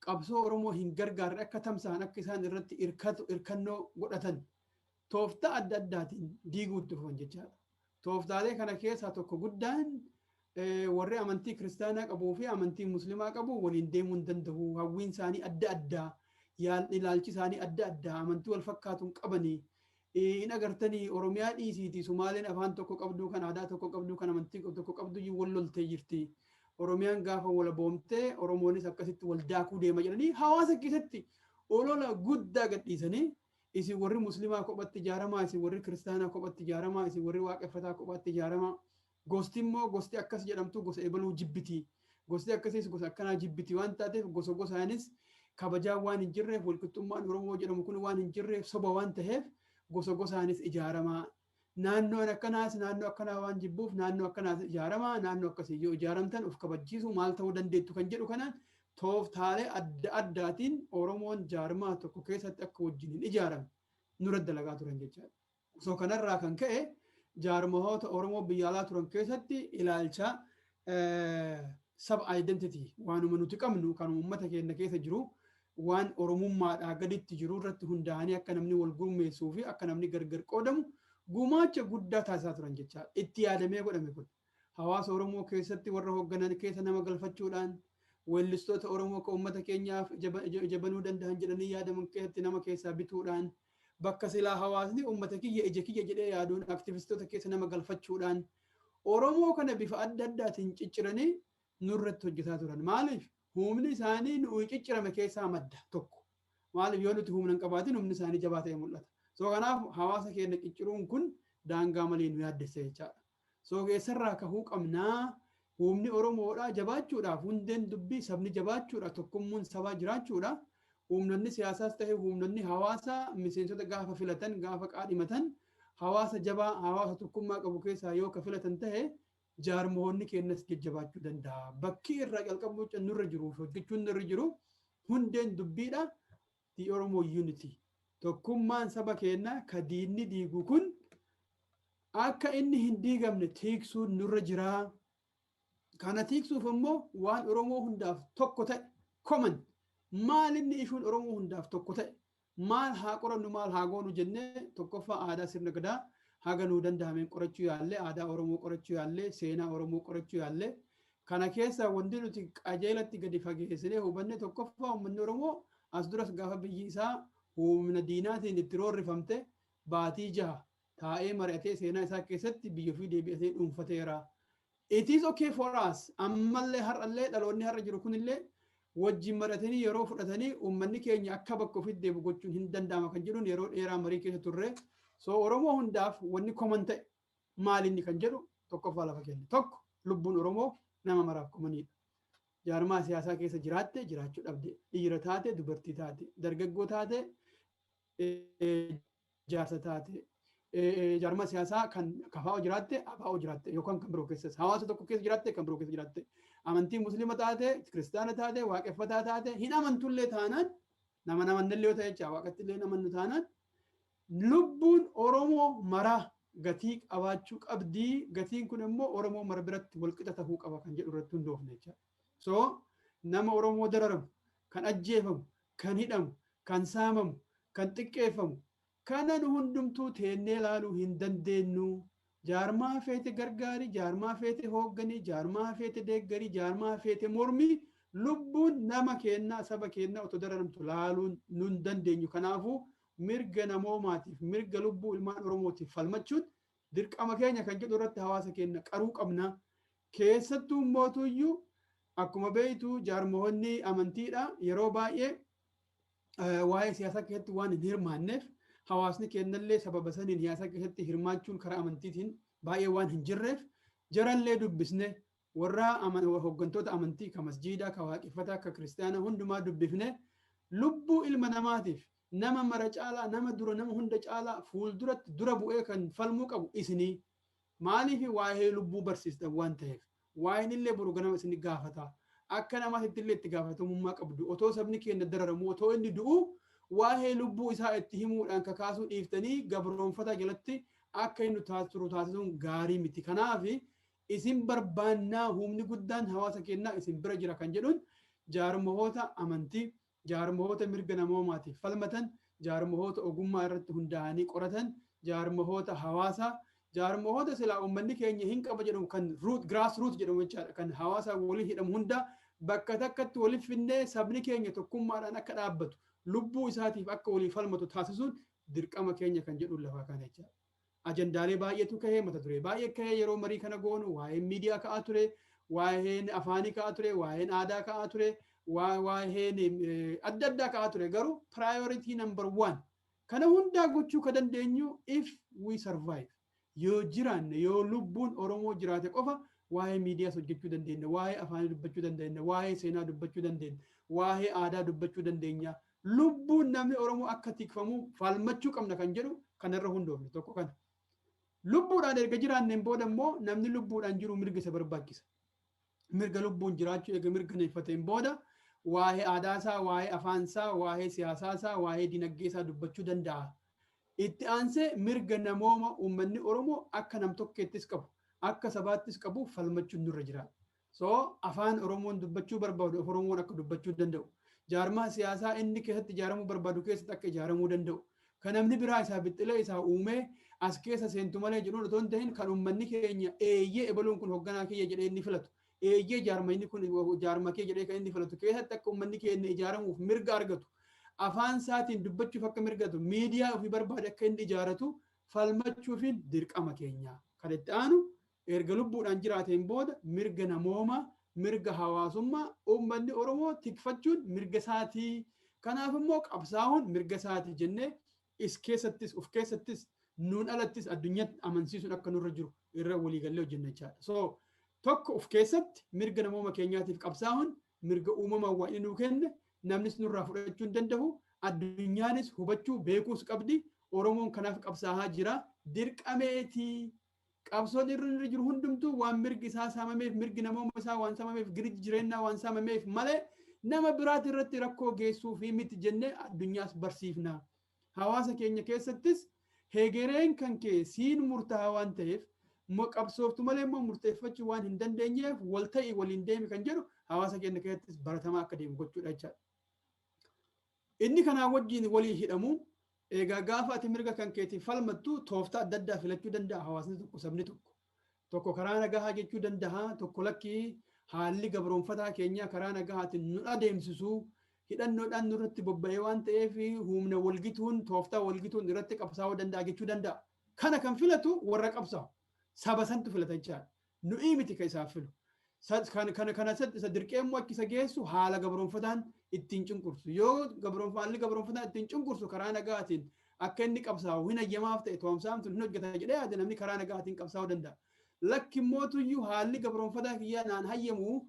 Speaker 2: qabsoo Oromoo hin gargaarre akka tamsa'an, akka isaan irratti irkatu, irkannoo godhatan tooftaa adda addaatiin diiguutti dhufan jechaadha. Tooftaalee kana keessaa tokko guddaan, warri amantii kiristaanaa qabuu fi amantii musliimaa qabu waliin deemuu hin danda'u. Hawwiin isaanii adda addaa, ilaalchi isaanii adda addaa, amantii wal fakkaatuun qabanii. In agartanii, Oromiyaa dhiisiiti, Sumaaleen afaan tokko qabduu, kan aadaa tokko qabduu, kan amantii tokko qabdu wal loltee jirti. Oromiyaan gaafa wal boomtee Oromoonis akkasitti wal daakuu deema jedhanii hawaasa keessatti olola guddaa gadhiisanii, isin warri musliimaa kophatti ijaaramaa, isin warri kiristaanaa kophatti ijaaramaa, isin warri waaqeffataa kophatti ijaaramaa. Gosti immoo gosti akkas jedhamtu gosa ebaluu jibbiti. Gosti akkasiis gosa akkanaa jibbiti waan taateef, gosa gosaanis kabajaan waan hin jirreef, walqixxummaan Oromoo jedhamu kun waan hin jirreef, soba waan ta'eef, gosa gosaanis ijaaramaa. Naannoon akkanaas naannoo akkanaa waan jibbuuf naannoo akkanaas ijaaramaa, naannoo akkasii yoo ijaaramtan of kabachiisu maal ta'uu dandeettu kan jedhu kanaan tooftaalee adda addaatiin Oromoon jaarmaa tokko keessatti akka wajjin hin ijaaramne nurra dalagaa turan jechaadha. So kanarraa kan ka'e jaarmahoota Oromoo biyya alaa turan keessatti ilaalcha sub identity, waanuma nuti qabnu kan uummata keenya keessa jiru, waan Oromummaadhaa gaditti jiru irratti hundaa'anii akka namni wal gurmeessuu fi akka namni gargar qoodamu gumaacha guddaa taasisaa turan jechaadha. Itti yaadamee godhame kun. Hawaasa Oromoo keessatti warra hoogganan keessa nama galfachuudhaan, weellistoota Oromoo kan uummata keenyaaf ija banuu danda'an jedhanii yaadaman keessatti nama keessaa bituudhaan, bakka silaa hawaasni uummata kiyya, ija kiyya jedhee yaaduun aktivistoota keessa nama galfachuudhaan Oromoo kana bifa adda addaatiin cicciranii nurratti hojjetaa turan. Maaliif? Humni isaanii nuyi ciccirame keessaa madda tokko. Maaliif, yoo nuti humna hin qabaatin humni isaanii jabaa ta'e mul'ata. So kanaaf hawaasa keenya cicciruun kun daangaa malee nu yaaddessa jechaadha. So eessarraa kahuu qabnaa? Humni Oromoodhaa jabaachuudhaaf hundeen dubbii sabni jabaachuudha, tokkummaan sabaa jiraachuudha. Humnoonni siyaasaas ta'e humnoonni hawaasaa miseensota gaafa filatan, gaafa qaadhimatan, hawaasa jabaa, hawaasa tokkummaa qabu keessaa yoo ka filatan ta'e, jaarmoonni keenyas jajjabaachuu danda'a. Bakki irraa calqabuu nurra jiru, hojjechuun nurra jiru, hundeen dubbiidha. The Oromo Unity. Tokkummaan saba keenyaa ka diinni diigu kun akka inni hin diigamne tiiksuun nurra jiraa. Kana tiiksuuf immoo waan Oromoo hundaaf tokko ta'e, common, maal inni ishuun Oromoo hundaaf tokko ta'e, maal haa qorannu, maal haa goonu jennee, tokkoffaa aadaa sirna Gadaa haga nuu danda'ameen qorachuu yaallee, aadaa Oromoo qorachuu yaallee, seenaa Oromoo qorachuu yaallee. Kana keessa wanti nuti qajeelatti gadi fageessinee hubanne, tokkoffaa, uummanni Oromoo as duras gaafa biyyi isaa humna diinaatiin itti roorrifamte baatii 6 taa'ee mari'atee seenaa isaa keessatti biyya ofii deebi'atee dhuunfateera. It is okay for us. Ammallee har'allee dhaloonni har'a jiru kunillee wajjin mari'atanii yeroo fudhatanii uummanni keenya akka bakka ofitti deebi'u gochuun hin danda'ama kan jedhuun yeroo dheeraa marii keessa turre. So Oromoo hundaaf wanni common ta'e maal inni kan jedhu tokkoffaa lafa kenne. Tokko, lubbuun Oromoo nama maraaf commoniidha. Jaarmaa siyaasaa keessa jiraatte, jiraachuu dhabde, dhiira taate, dubartii taate, dargaggoo taate, jaarsa taate, jaarmaa siyaasaa kan KFO jiraatte, ABO jiraatte, yookaan kan biroo keessas hawaasa tokko keessa jiraatte, kan biroo keessa jiraatte, amantii Musliima taate, Kiristaana taate, Waaqeffataa taate, hin amantullee taanaan, nama namannillee yoo ta'e jecha, Waaqatti illee namannu taanaan, lubbuun Oromoo maraa gatii qabaachuu qabdii. Gatiin kun immoo Oromoo mara biratti walqixa tahuu qaba kan jedhu irratti hundoofne jecha. So nama Oromoo dararamu, kan ajjeefamu, kan hidhamu, kan saamamu, kan xiqqeeffamu kana nu hundumtuu teennee ilaaluu hin dandeenyu. Jaarmaa feete gargaari, jaarmaa feete hoogganii, jaarmaa feete deeggarii, jaarmaa feete mormii, lubbuun nama kennaa, saba kennaa otoo dararamtu laaluun nun dandeenyu. Kanaafuu mirga namoomaatiif, mirga lubbuu ilmaan Oromootiif falmachuun dirqama keenya kan jedhu irratti hawaasa keenya qaruu qabna. Keessattuu mootuyyuu akkuma beektu jaarmoonni amantiidha yeroo baay'ee waa'ee siyaasaa keessatti waan hin hirmaanneef, hawaasni keenyallee sababa saniin siyaasa keessatti hirmaachuun karaa amantiitiin baay'ee waan hin jirreef, jarallee dubbisne, warra hooggantoota amantii ka masjiidaa, ka Waaqeffataa, ka Kiristaanaa hundumaa dubbifne, lubbuu ilma namaatiif nama mara caalaa, nama dura, nama hunda caalaa fuulduratti dura bu'ee kan falmuu qabu isinii. Maaliif? Waa'ee lubbuu barsiistan waan ta'eef, waa'een illee boru ganama isin gaafata. Akka namaatti illee itti gaafatamummaa qabdu. Otoo sabni keenya dararamu, otoo inni du'u, waa'ee lubbuu isaa itti himuudhaan kakaasuu dhiiftanii gabroonfata jalatti akka inni turu taasisuun gaarii miti. Kanaaf isin barbaannaa, humni guddaan hawaasa keenyaa isin bira jira kan jedhuun jaarmoota amantii, jaarmoota mirga namoomaatiif falmatan, jaarmoota ogummaa irratti hundaa'anii qoratan, jaarmoota hawaasaa, jaarmoota silaa uummanni keenya hin qaba jedhamu, kan root grass root jedhamu jechaadha, kan hawaasa waliin hidhamu hunda bakka takkatti waliif finnee sabni keenya tokkummaadhaan akka dhaabbatu, lubbuu isaatiif akka walii falmatu taasisuun dirqama keenya kan jedhu lafaa kana jechaadha. Ajandaalee baay'eetu kahee, mata duree baay'ee kahee yeroo marii kana goonu, waa'een miidiyaa ka'aa ture, waa'een afaanii ka'aa ture, waa'een aadaa ka'aa ture, waa'een adda addaa ka'aa ture. Garuu priority number one, kana hundaa gochuu ka dandeenyu if we survive, yoo jiraanne, yoo lubbuun Oromoo jiraate qofa waa'ee miidiyaas hojjechuu dandeenya, waa'ee afaanii dubbachuu dandeenya, waa'ee seenaa dubbachuu dandeenya, waa'ee aadaa dubbachuu dandeenya. Lubbuun namni Oromoo akka tikfamu falmachuu qabna kan jedhu kanarra hundoofne, tokko kana. Lubbuudhaan erga jiraanneen booda immoo namni lubbuudhaan jiru mirga isa barbaachisa. Mirga lubbuun jiraachuu erga mirkaneeffateen booda waa'ee aadaasaa, waa'ee afaansaa, waa'ee siyaasaasaa, waa'ee dinagdeesaa dubbachuu danda'a. Itti aansee mirga namooma uummanni Oromoo akka nam tokkeettis qabu, akka sabaattis qabu falmachuun nurra jira. So afaan Oromoon dubbachuu barbaadu Oromoon akka dubbachuu danda'u. Jaarmaa siyaasaa inni keessatti ijaaramuu barbaadu keessatti akka ijaaramuu danda'u. Kan namni biraa isaa bixxilee isaa uumee as keessa seentu malee jedhuun otoo hin ta'in, kan uummanni keenya eeyyee ebaluun kun hoogganaa kiyya jedhee inni filatu. Eeyyee, jaarma inni kun jaarma kee jedhee kan inni filatu keessatti akka uummanni keenya ijaaramuuf mirga argatu. Afaan isaatiin dubbachuuf akka mirgatu, miidiyaa ofii barbaade akka inni ijaaratu falmachuufiin dirqama keenya. Kan itti aanu, erga lubbuudhaan jiraateen booda mirga namooma, mirga hawaasummaa uummanni Oromoo tikfachuun mirga isaatii. Kanaaf immoo qabsaa'uun mirga isaatii jennee is keessattis, uf keessattis Nuun alattis addunyaatti amansiisuun akka nurra jiru irra waliigallee hojjenna jechaadha. So tokko, of keessatti mirga namooma keenyaatiif qabsaa'uun mirga uumamaan waan inni nuu kenne, namnis nurraa fudhachuu hin danda'u. Addunyaanis hubachuu beekuus qabdi. Oromoon kanaaf qabsaa'aa jira. Dirqameetii qabsoon irra jiru hundumtuu waan mirgi isaa saamameef, mirgi namooma isaa waan saamameef, girji jireenyaa waan saamameef malee nama biraati irratti rakkoo geessuu fi miti jennee addunyaas barsiifna. Hawaasa keenya keessattis hegereen kan kee siin murtaa'aa waan ta'eef, qabsooftu malee immoo murteeffachuu waan hin dandeenyeef, wal ta'i, waliin deemi kan jedhu hawaasa keenya keessattis baratamaa akka deemu gochuudha jechaadha. Inni kanaa wajjin walii hidhamu, egaa gaafa ati mirga kan keetiif falmattu tooftaa adda addaa filachuu danda'a hawaasni tokko, sabni tokko. Tokko karaa nagahaa jechuu danda'a, tokko lakkii, haalli gabroonfataa keenyaa karaa nagahaatiin nu adeemsisu, hidhannoodhaan nurratti bobba'ee waan ta'eef, humna walgituun, tooftaa walgituun irratti qabsaa'uu danda'a jechuu danda'a. Kana kan filatu warra qabsaa'u. Saba santu filata jechaadha. Nu'ii miti kan isaaf filu. Kana isa dirqee immoo akka isa geessu haala gabroonfataan ittiin cunqursu. Yoo haalli gabroonfataan ittiin cunqursu karaa nagaatiin akka inni qabsaa'u hin hayyamaaf ta'e, toomsaan sun hin hojjeta jedhee yaade, namni karaa nagaatiin qabsaa'uu danda'a. Lakki mootuyyuu haalli gabroonfataa kiyyaa naan hayyamu,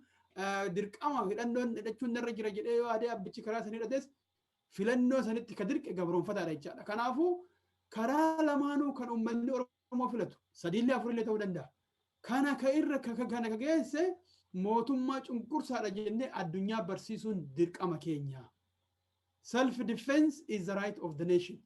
Speaker 2: dirqama hidhannoon hidhachuun narra jira jedhee yoo yaade, abbichi karaa san hidhates filannoo sanitti ka dirqe gabroonfataadha jechaadha. Kanaafuu karaa lamaanuu kan uummanni Oromoo filatu sadiillee afurillee ta'uu danda'a. Kana ka irra kana ka geesse mootummaa cunqursaadha jennee addunyaa barsiisuun dirqama keenya. Self defense is the right of the nation.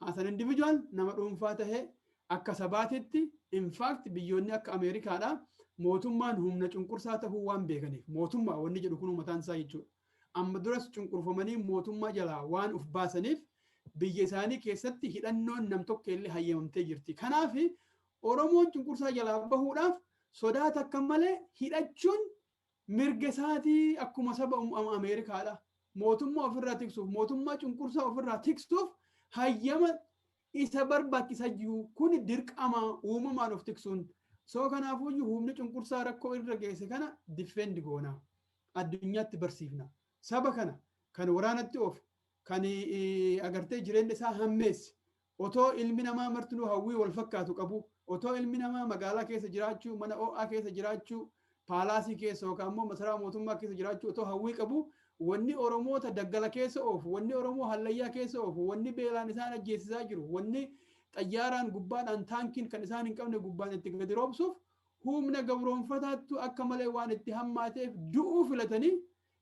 Speaker 2: As an individual, nama dhuunfaa tahee, akka sabaatitti, in fact biyyoonni akka Ameerikaadha mootummaan humna cunqursaa tahuu waan beekaniif, mootummaa wanni jedhu kun mataan isaa jechuudha. Amma duras cunqurfamanii mootummaa jalaa waan uf baasaniif, biyya isaanii keessatti hidhannoon nam tokko illee hayyamamtee jirti. Kanaaf Oromoon cunqursaa jalaa bahuudhaaf sodaa takka malee hidhachuun mirga isaatii akkuma saba Ameerikaadha. Mootummaa ofirraa tiksuuf, mootummaa cunqursaa ofirraa tiksuuf hayyama isa barbaachisa jiru, kun dirqama uumamaan of tiksuun. So kanaafuyyuu humni cunqursaa rakkoo irra geesse kana defend goona. Addunyaatti barsiifna. Saba kana kan waraanatti oofe, kan agartee jireenya isaa hammeesse, otoo ilmi namaa martinuu hawwii wal fakkaatu qabu, otoo ilmi namaa magaalaa keessa jiraachuu, mana ho'aa keessa jiraachuu, palace keessa yookaan immoo masaraa mootummaa keessa jiraachuu otoo hawwii qabu, wanni Oromoota daggala keessa oofu, wanni Oromoo hallayyaa keessa oofu, wanni beelaan isaan ajjeesisaa jiru, wanni xayyaaraan gubbaadhaan taankiin kan isaan hin qabne gubbaan itti gadi roobsuuf, humna gabroonfataattu akka malee waan itti hammaateef du'uu filatanii,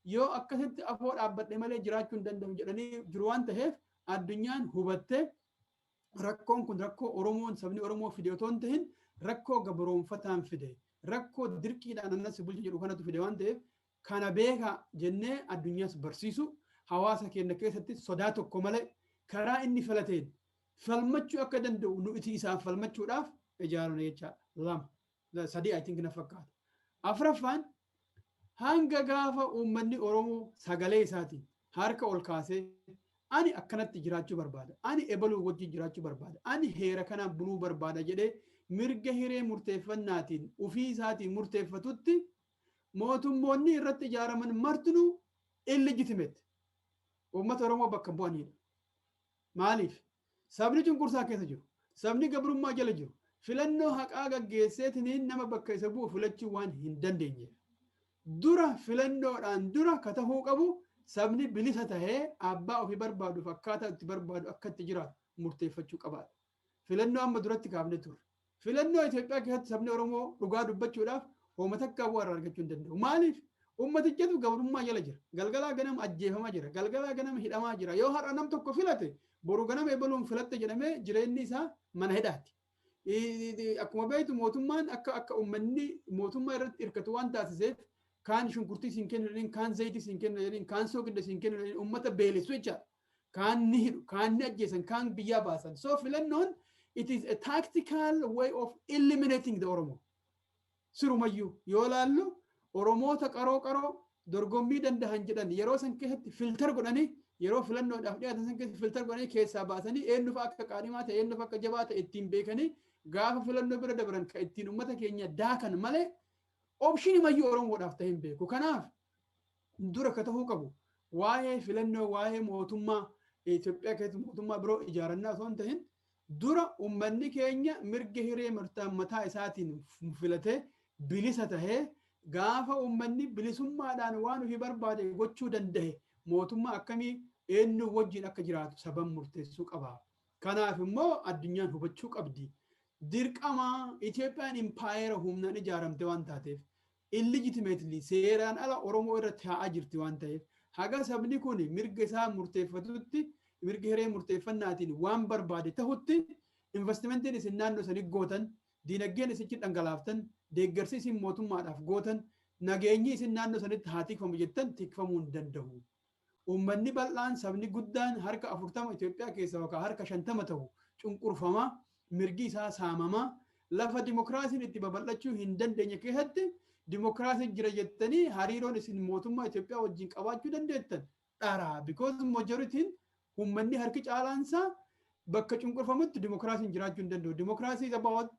Speaker 2: yoo akkasitti afoo dhaabbadhe malee jiraachuu hin danda'u jedhanii jiru waan ta'eef, addunyaan hubattee rakkoon kun rakkoo Oromoon, sabni Oromoo fide otoo hin ta'in, rakkoo gabroonfataan fide, rakkoo dirqiidhaan annas bulcha jedhu kanatu fide waan ta'eef, kana beekaa jennee addunyaas barsiisu, hawaasa keenya keessatti sodaa tokko malee karaa inni filateen falmachuu akka danda'u nu iti isaan falmachuudhaaf ijaarame jechaadha. Lama, sadii I think na fakkaata. Afraffaan, hanga gaafa uummanni Oromoo sagalee isaatiin harka ol kaasee, "Ani akkanatti jiraachuu barbaada, ani ebaluu wajjin jiraachuu barbaada, ani heera kanaan buluu barbaada" jedhee mirga hiree murteeffannaatiin ufii isaatiin murteeffatutti, mootummoonni irratti ijaaraman martinuu illegitimate, uummata Oromoo bakka bu'anidha. Maaliif? Sabni cunqursaa keessa jiru, sabni gabrummaa jala jiru, filannoo haqaa gaggeesseetiniin nama bakka isa bu'u filachuu waan hin dandeenyeef. Dura filannoodhaan dura ka tahuu qabu, sabni bilisa tahee abbaa ofii barbaaduuf akkaataa itti barbaadu akka itti jiraatu murteeffachuu qabaadha. Filannoo amma duratti kaafne turre. Filannoo Itoophiyaa keessatti sabni Oromoo dhugaa dubbachuudhaaf hooma takkaa bu'aa irraa argachuu hin danda'u. Maaliif? Uummatichatu gabrummaa jala jira. Galgalaa ganama ajjeefamaa jira. Galgalaa ganama hidhamaa jira. Yoo har'a nam tokko filate, boru ganama ebaluun filatte jedhamee jireenyi isaa mana hidhaati. Akkuma beektu mootummaan akka uummanni mootummaa irratti hirkatu waan taasiseef, kaan shunkurtii siin kennu jedhaniin, kaan zayitii siin kennu jedhaniin, kaan soogidda siin kennu jedhaniin uummata beelessu jechaadha. Kaan ni hidhu, kaan ni ajjeesan, kaan biyyaa baasan. So filannoon, it is a tactical way of eliminating the Oromo. Sirumayyuu yoo laallu, Oromoota qaroo qaroo dorgommii dandahan jedhan yeroo san keessatti filter godhanii, yeroo filannoodhaaf dhiyaatan san keessatti filter godhanii keessaa baasanii, eenyufa akka qaadhimaa ta'e, eenyufa akka jabaa ta'e ittiin beekanii, gaafa filannoo bira dabran kan ittiin uummata keenya daakan malee option mayyuu Oromoodhaaf ta'e hin beeku. Kanaaf dura ka ta'uu qabu, waa'ee filannoo, waa'ee mootummaa Itoophiyaa keessatti mootummaa biroo ijaarannaa osoo hin ta'in, Dura uummanni keenya mirga hiree mataa isaatiin filatee bilisa tahee, gaafa uummanni bilisummaadhaan waan ofii barbaade gochuu danda'e, mootummaa akkamii eenyu wajjin akka jiraatu saban murteessuu qaba. Kanaaf immoo addunyaan hubachuu qabdi. Dirqama Itoophiyaan impaayera humnaan ijaaramte waan taateef, illegitimately seeraan ala Oromoo irratti taa'aa jirti waan ta'eef, haga sabni kun mirga isaa murteeffatutti, mirga hiree murteeffannaatiin waan barbaade tahutti, investimentiin isin naannoo sanii gootan, diinagdeen isitti dhangalaaftan, deeggarsi isin mootummaadhaaf gootan, nageenyi isin naannoo sanitti haa tikfamu jettan tikfamuu hin danda'u. Uummanni bal'aan, sabni guddaan harka 40 Itoophiyaa keessa yookaan harka 50 ta'u cunqurfamaa, mirgi isaa saamamaa, lafa dimokiraasiin itti babal'achuu hin dandeenye keessatti dimokiraasiin jira jettanii hariiroon isin mootummaa Itoophiyaa wajjin qabaachuu dandeettan dharaa. Because majorityn, uummanni harki caalaansaa bakka cunqurfamutti dimokiraasiin jiraachuu hin danda'u. Dimokiraasii is about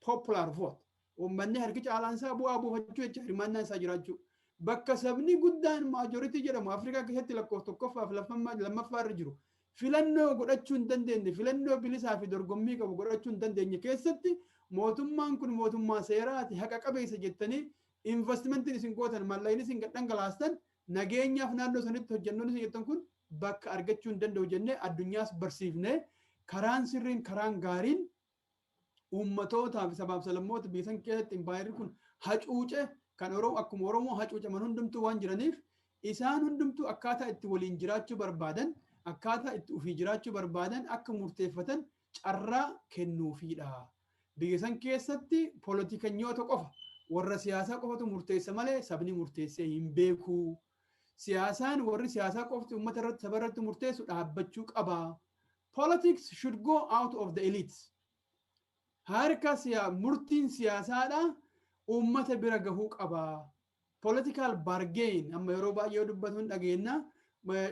Speaker 2: popular vote. Uummanni harki caalaansaa bu'aa buufachuu jecha, hirmaannaan isaa jiraachuu. Bakka sabni guddaan majority jedhamu, Afrikaa keessatti lakkoofsa tokkoffaa fi lammaffaa irra jiru, filannoo godhachuu hin dandeenye, filannoo bilisaa fi dorgommii qabu godhachuu hin dandeenye keessatti, mootummaan kun mootummaa seeraati, haqa qabeessa jettanii investimentiin isin gootan, maallaqni isin dhangalaastan, nageenyaaf naannoo sanitti hojjennoon isin jettan kun bakka argachuu hin danda'u jennee addunyaas barsiifne. Karaan sirriin, karaan gaariin, uummatootaa fi sabaaf sablammoota biyya san keessatti impaayerri kun hacuuce, kan Oromoo akkuma Oromoo hacuucaman hundumtuu waan jiraniif, isaan hundumtuu akkaataa itti waliin jiraachuu barbaadan, akkaataa itti ofii jiraachuu barbaadan akka murteeffatan carraa kennuufiidha. Biyya san keessatti poolitikanyoota qofa, warra siyaasaa qofatu murteessa malee sabni murteessee hin beeku. Siyaasaan warri siyaasaa qofti uummata irratti, saba irratti murteessu dhaabbachuu qaba. Politics should go out of the elites. Harka murtiin siyaasaadha uummata bira gahuu qaba. Political bargain amma yeroo baay'ee dubbatu hin dhageenya.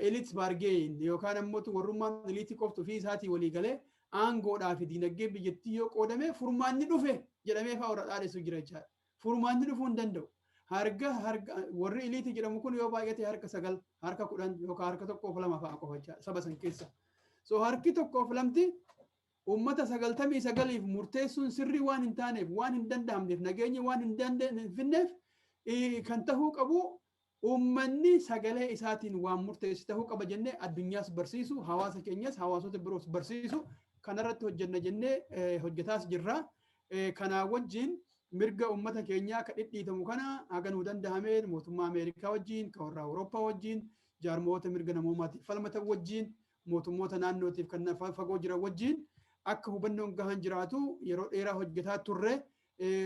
Speaker 2: Elites bargain yookaan ammoo warrummaan eliitii qoftu ofii isaatii walii galee aangoodhaa fi diinagdee biyyattii yoo qoodame furmaanni dhufe jedhamee fa'aa warra dhaadessu jira jechaadha. Furmaanni dhufuu hin danda'u. Harka warri eliitii jedhamu kun yoo baay'ate harka 9, harka 10 yookaan harka 1 fi 2 fa'a qofa jechaadha saba san keessa. So harki 1 fi 2 uummata 99f murteessuun sirrii waan hin taaneef, waan hin danda'amneef, nageenya waan hin finneef, kan tahuu qabu uummanni sagalee isaatiin waan murteessu tahuu qaba jennee addunyaas barsiisu, hawaasa keenyas hawaasota biroos barsiisu kanarratti hojjenna jennee hojjetaas jirra. Kanaa wajjin mirga uummata keenyaa akka dhidhiitamu kana haga nuu danda'ameen mootummaa Ameerikaa wajjin, kan warra Awurooppaa wajjin, jaarmoota mirga namoomaatiif falmatan wajjin, mootummoota naannootiif kan fagoo jiran wajjin akka hubannoon gahan jiraatu yeroo dheeraa hojjetaa turre.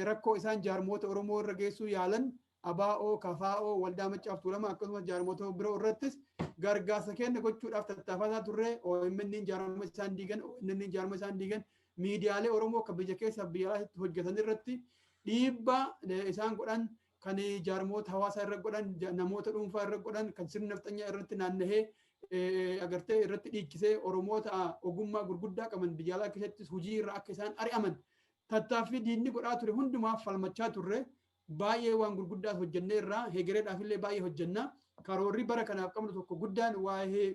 Speaker 2: Rakkoo isaan jaarmoota Oromoo irra geessuu yaalan, ABO, KFO, Waldaa Maccaaf Tuulama, akkasumas jaarmoota biroo irrattis gargaarsa kenna gochuudhaaf tattaafataa turre. OMN jaarma isaan diigan, ONN jaarma isaan diigan, miidiyaalee Oromoo akka biyya keessaa biyya alaatti hojjetan irratti dhiibbaa isaan godhan, kan jaarmoota hawaasaa irra godhan, namoota dhuunfaa irra godhan, kan sirna nafxanyaa irratti naannahee agartee irratti dhiichisee Oromoota ogummaa gurguddaa qaban biyya alaa keessattis hojii irra akka isaan ari'aman tattaaffii diinni godhaa ture hundumaaf falmachaa turre. Baay'ee waan gurguddaas hojjennee irraa, hegereedhaaf illee baay'ee hojjenna. Karoorri bara kanaaf qabnu tokko guddaan waa'ee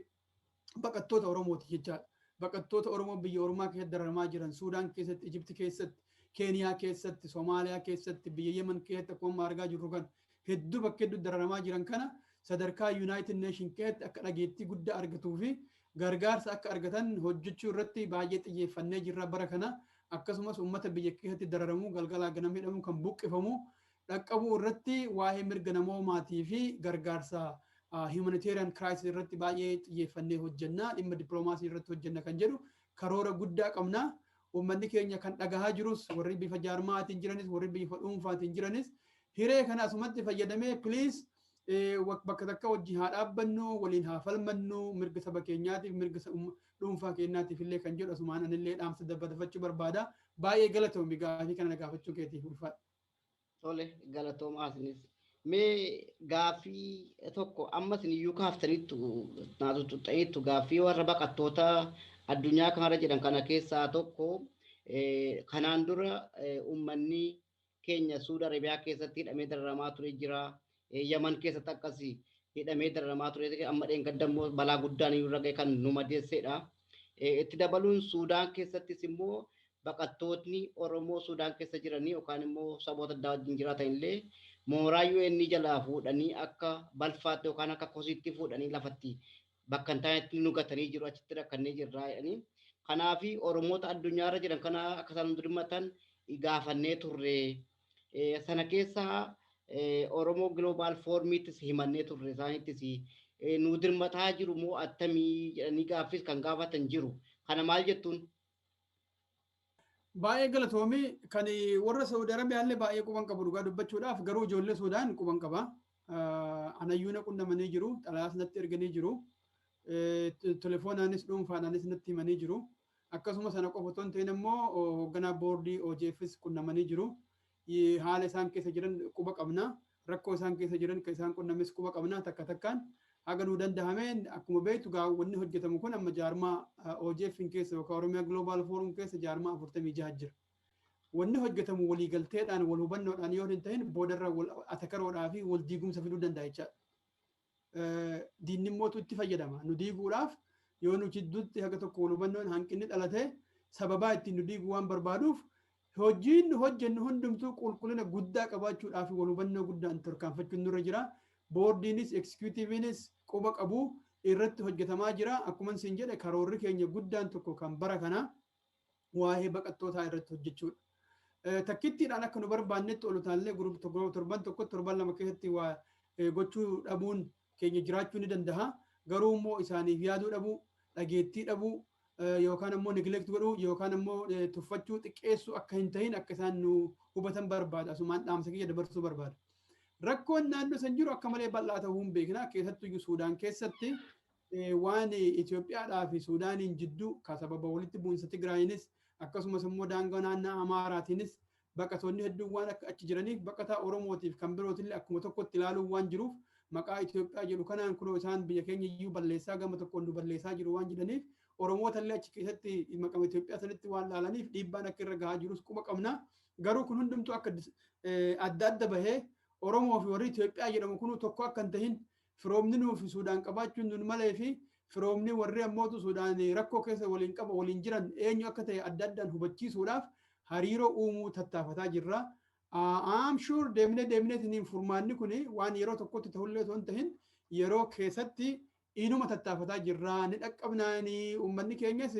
Speaker 2: baqattoota Oromooti jechaadha. Baqattoota Oromoo biyya Oromaa keessatti dararamaa jiran, Suudaan keessatti, Ijipti keessatti, Keeniyaa keessatti, Somaaliyaa keessatti, biyya Yemen keessatti, akkuma argaa jirru kan hedduu bakka hedduu dararamaa jiran kana sadarkaa United Nation keessatti akka dhageettii guddaa argatuu fi gargaarsa akka argatan hojjechuu irratti baay'ee xiyyeeffannee jirra bara kana. Akkasumas uummata biyya keessatti dararamuu, galgalaa ganama hidhamuu, kan buqqifamu dhaqqabuu irratti, waa'ee mirga namoomaatii fi gargaarsa humanitarian crisis irratti baay'ee xiyyeeffannee hojjenna, dhimma dippiloomaasii irratti hojjenna kan jedhu karoora guddaa qabna. Uummanni keenya kan dhagahaa jirus, warri bifa jaarmaatiin jiranis, warri bifa dhuunfaatiin jiranis, hiree kana asumatti fayyadamee please bakka takka wajjin haa dhaabbannu, waliin haa falmannu, mirga saba keenyaatiif, mirga dhuunfaa keenyaatiif illee kan jedhu asumaan anillee dhaamsa dabarfachuu barbaada. Baay'ee galatoomi gaafii kana gaafachuu keetiif, ulfaadha.
Speaker 1: Tole, galatoomaa isinis. Mee gaaffii tokko amma isin iyyuu kaaftaniittu, naatu tuxxaniittu, gaaffii warra baqattoota addunyaa kanarra jedhan kana keessaa tokko, kanaan dura uummanni keenya Suudi Arabiyaa keessatti hidhamee dararamaa ture jira. Yaman keessatti akkasii hidhamee dararamaa ture. Amma dheengadda immoo balaa guddaan iyyuu irra ga'e kan nu madeessedha. Itti dabaluun Suudaan keessattis immoo baqattootni Oromoo Suudaan keessa jiranii yookaan immoo saboota addaa wajjin jiraatan illee mooraa UN jalaa fuudhanii akka balfaatti yookaan akka kosiitti fuudhanii lafatti bakka hin taanetti nu gatanii jiru, achitti rakkannee jirra jedhanii. Kanaaf Oromoota addunyaarra jiran kana akka isaan dirmatan gaafannee turre. Sana keessaa Oromoo Global Forumittis himannee turre, isaanittis nu dirmataa jiru moo attamii jedhanii gaaffis kan gaafatan jiru. Kana maal jettuun?
Speaker 2: Baay'ee galatoomii. Kan warra Saudi Arabiyaallee baay'ee quban qabu dhugaa dubbachuudhaaf, garuu ijoollee Suudaan quban qaba. Anayyuu na qunnamanii jiru, xalayaas natti erganii jiru, telefoonaanis dhuunfaadhaanis natti himanii jiru. Akkasuma sana qofa otoo hin ta'in immoo hoogganaa boordii OGFs qunnamanii jiru. Haala isaan keessa jiran quba qabna. Rakkoo isaan keessa jiran kan isaan qunnames quba qabna takka takkaan. Haga nuu danda'ameen, akkuma beektu gaa, wanni hojjetamu kun amma jaarmaa OGF keessa yookaan Oromiyaa Global Forum keessa jaarmaa 46 jira. Wanni hojjetamu waliigalteedhaan, wal hubannoodhaan yoo hin ta'in, boodarra wal atakaroodhaa fi wal diigumsa fiduu danda'a jechaadha. Diinni immootu itti fayyadama. Nu diiguudhaaf yoo nu jidduutti haga tokko wal hubannoon hanqinni dhalate, sababaa ittiin nu diiguu waan barbaaduuf, hojiin nu hojjennu hundumtuu qulqullina guddaa qabaachuudhaaf wal hubannoo guddaan tarkaanfachuun nurra jira. Boordiinis executiveinis quba qabu, irratti hojjetamaa jira. Akkuma isin jedhe, karoorri keenya guddaan tokko kan bara kana waa'ee baqattootaa irratti hojjechuudha. Takkittiidhaan akka nu barbaannetti ol utaallee torban tokkotti, torban 2 keessatti waa gochuu dhabuun keenya jiraachuu ni danda'a. Garuu immoo isaaniif yaaduu dhabuu, dhageettii dhabuu yookaan immoo neglect godhuu yookaan immoo tuffachuu, xiqqeessuu akka hin tahin akka isaan nu hubatan barbaada. Asumaan dhaamsa kiyya dabarsuu barbaada. Rakkoon naannoo san jiru akka malee bal'aa ta'uu hin beekna. Keessattuu Suudaan keessatti waan Itoophiyaadhaa fi Suudaaniin jidduu ka sababa walitti bu'insa Tigraayinis, akkasumas immoo daangaa naannoo Amaaraatiinis baqatoonni hedduun waan akka achi jiraniif, baqataa Oromootiif kan birootillee akkuma tokkotti ilaaluun waan jiruuf, maqaa Itoophiyaa jedhu kanaan kunoo isaan biyya keenya iyyuu balleessaa, gama tokkoon nu balleessaa jiru waan jedhaniif, Oromoota illee achi keessatti maqama Itoophiyaa sanitti waan laalaniif dhiibbaan akka irra gahaa jirus quba qabna. Garuu kun hundumtuu akka adda adda bahee, Oromoo fi warri Itoophiyaa jedhamu kun tokko akka hin tahin, firoomni nuu fi Suudaan qabaachuun nun malee fi firoomni warri ammootu Suudaan rakkoo keessa waliin qaba waliin jiran eenyu akka ta'e adda addaan hubachiisuudhaaf hariiroo uumuu tattaafataa jirra. I'm sure deemnee deemnee furmaanni kun waan yeroo tokkotti ta'ullee osoo hin tahin, yeroo keessatti inuma tattaafataa jirra, ni dhaqqabnaanii. Uummanni keenyas,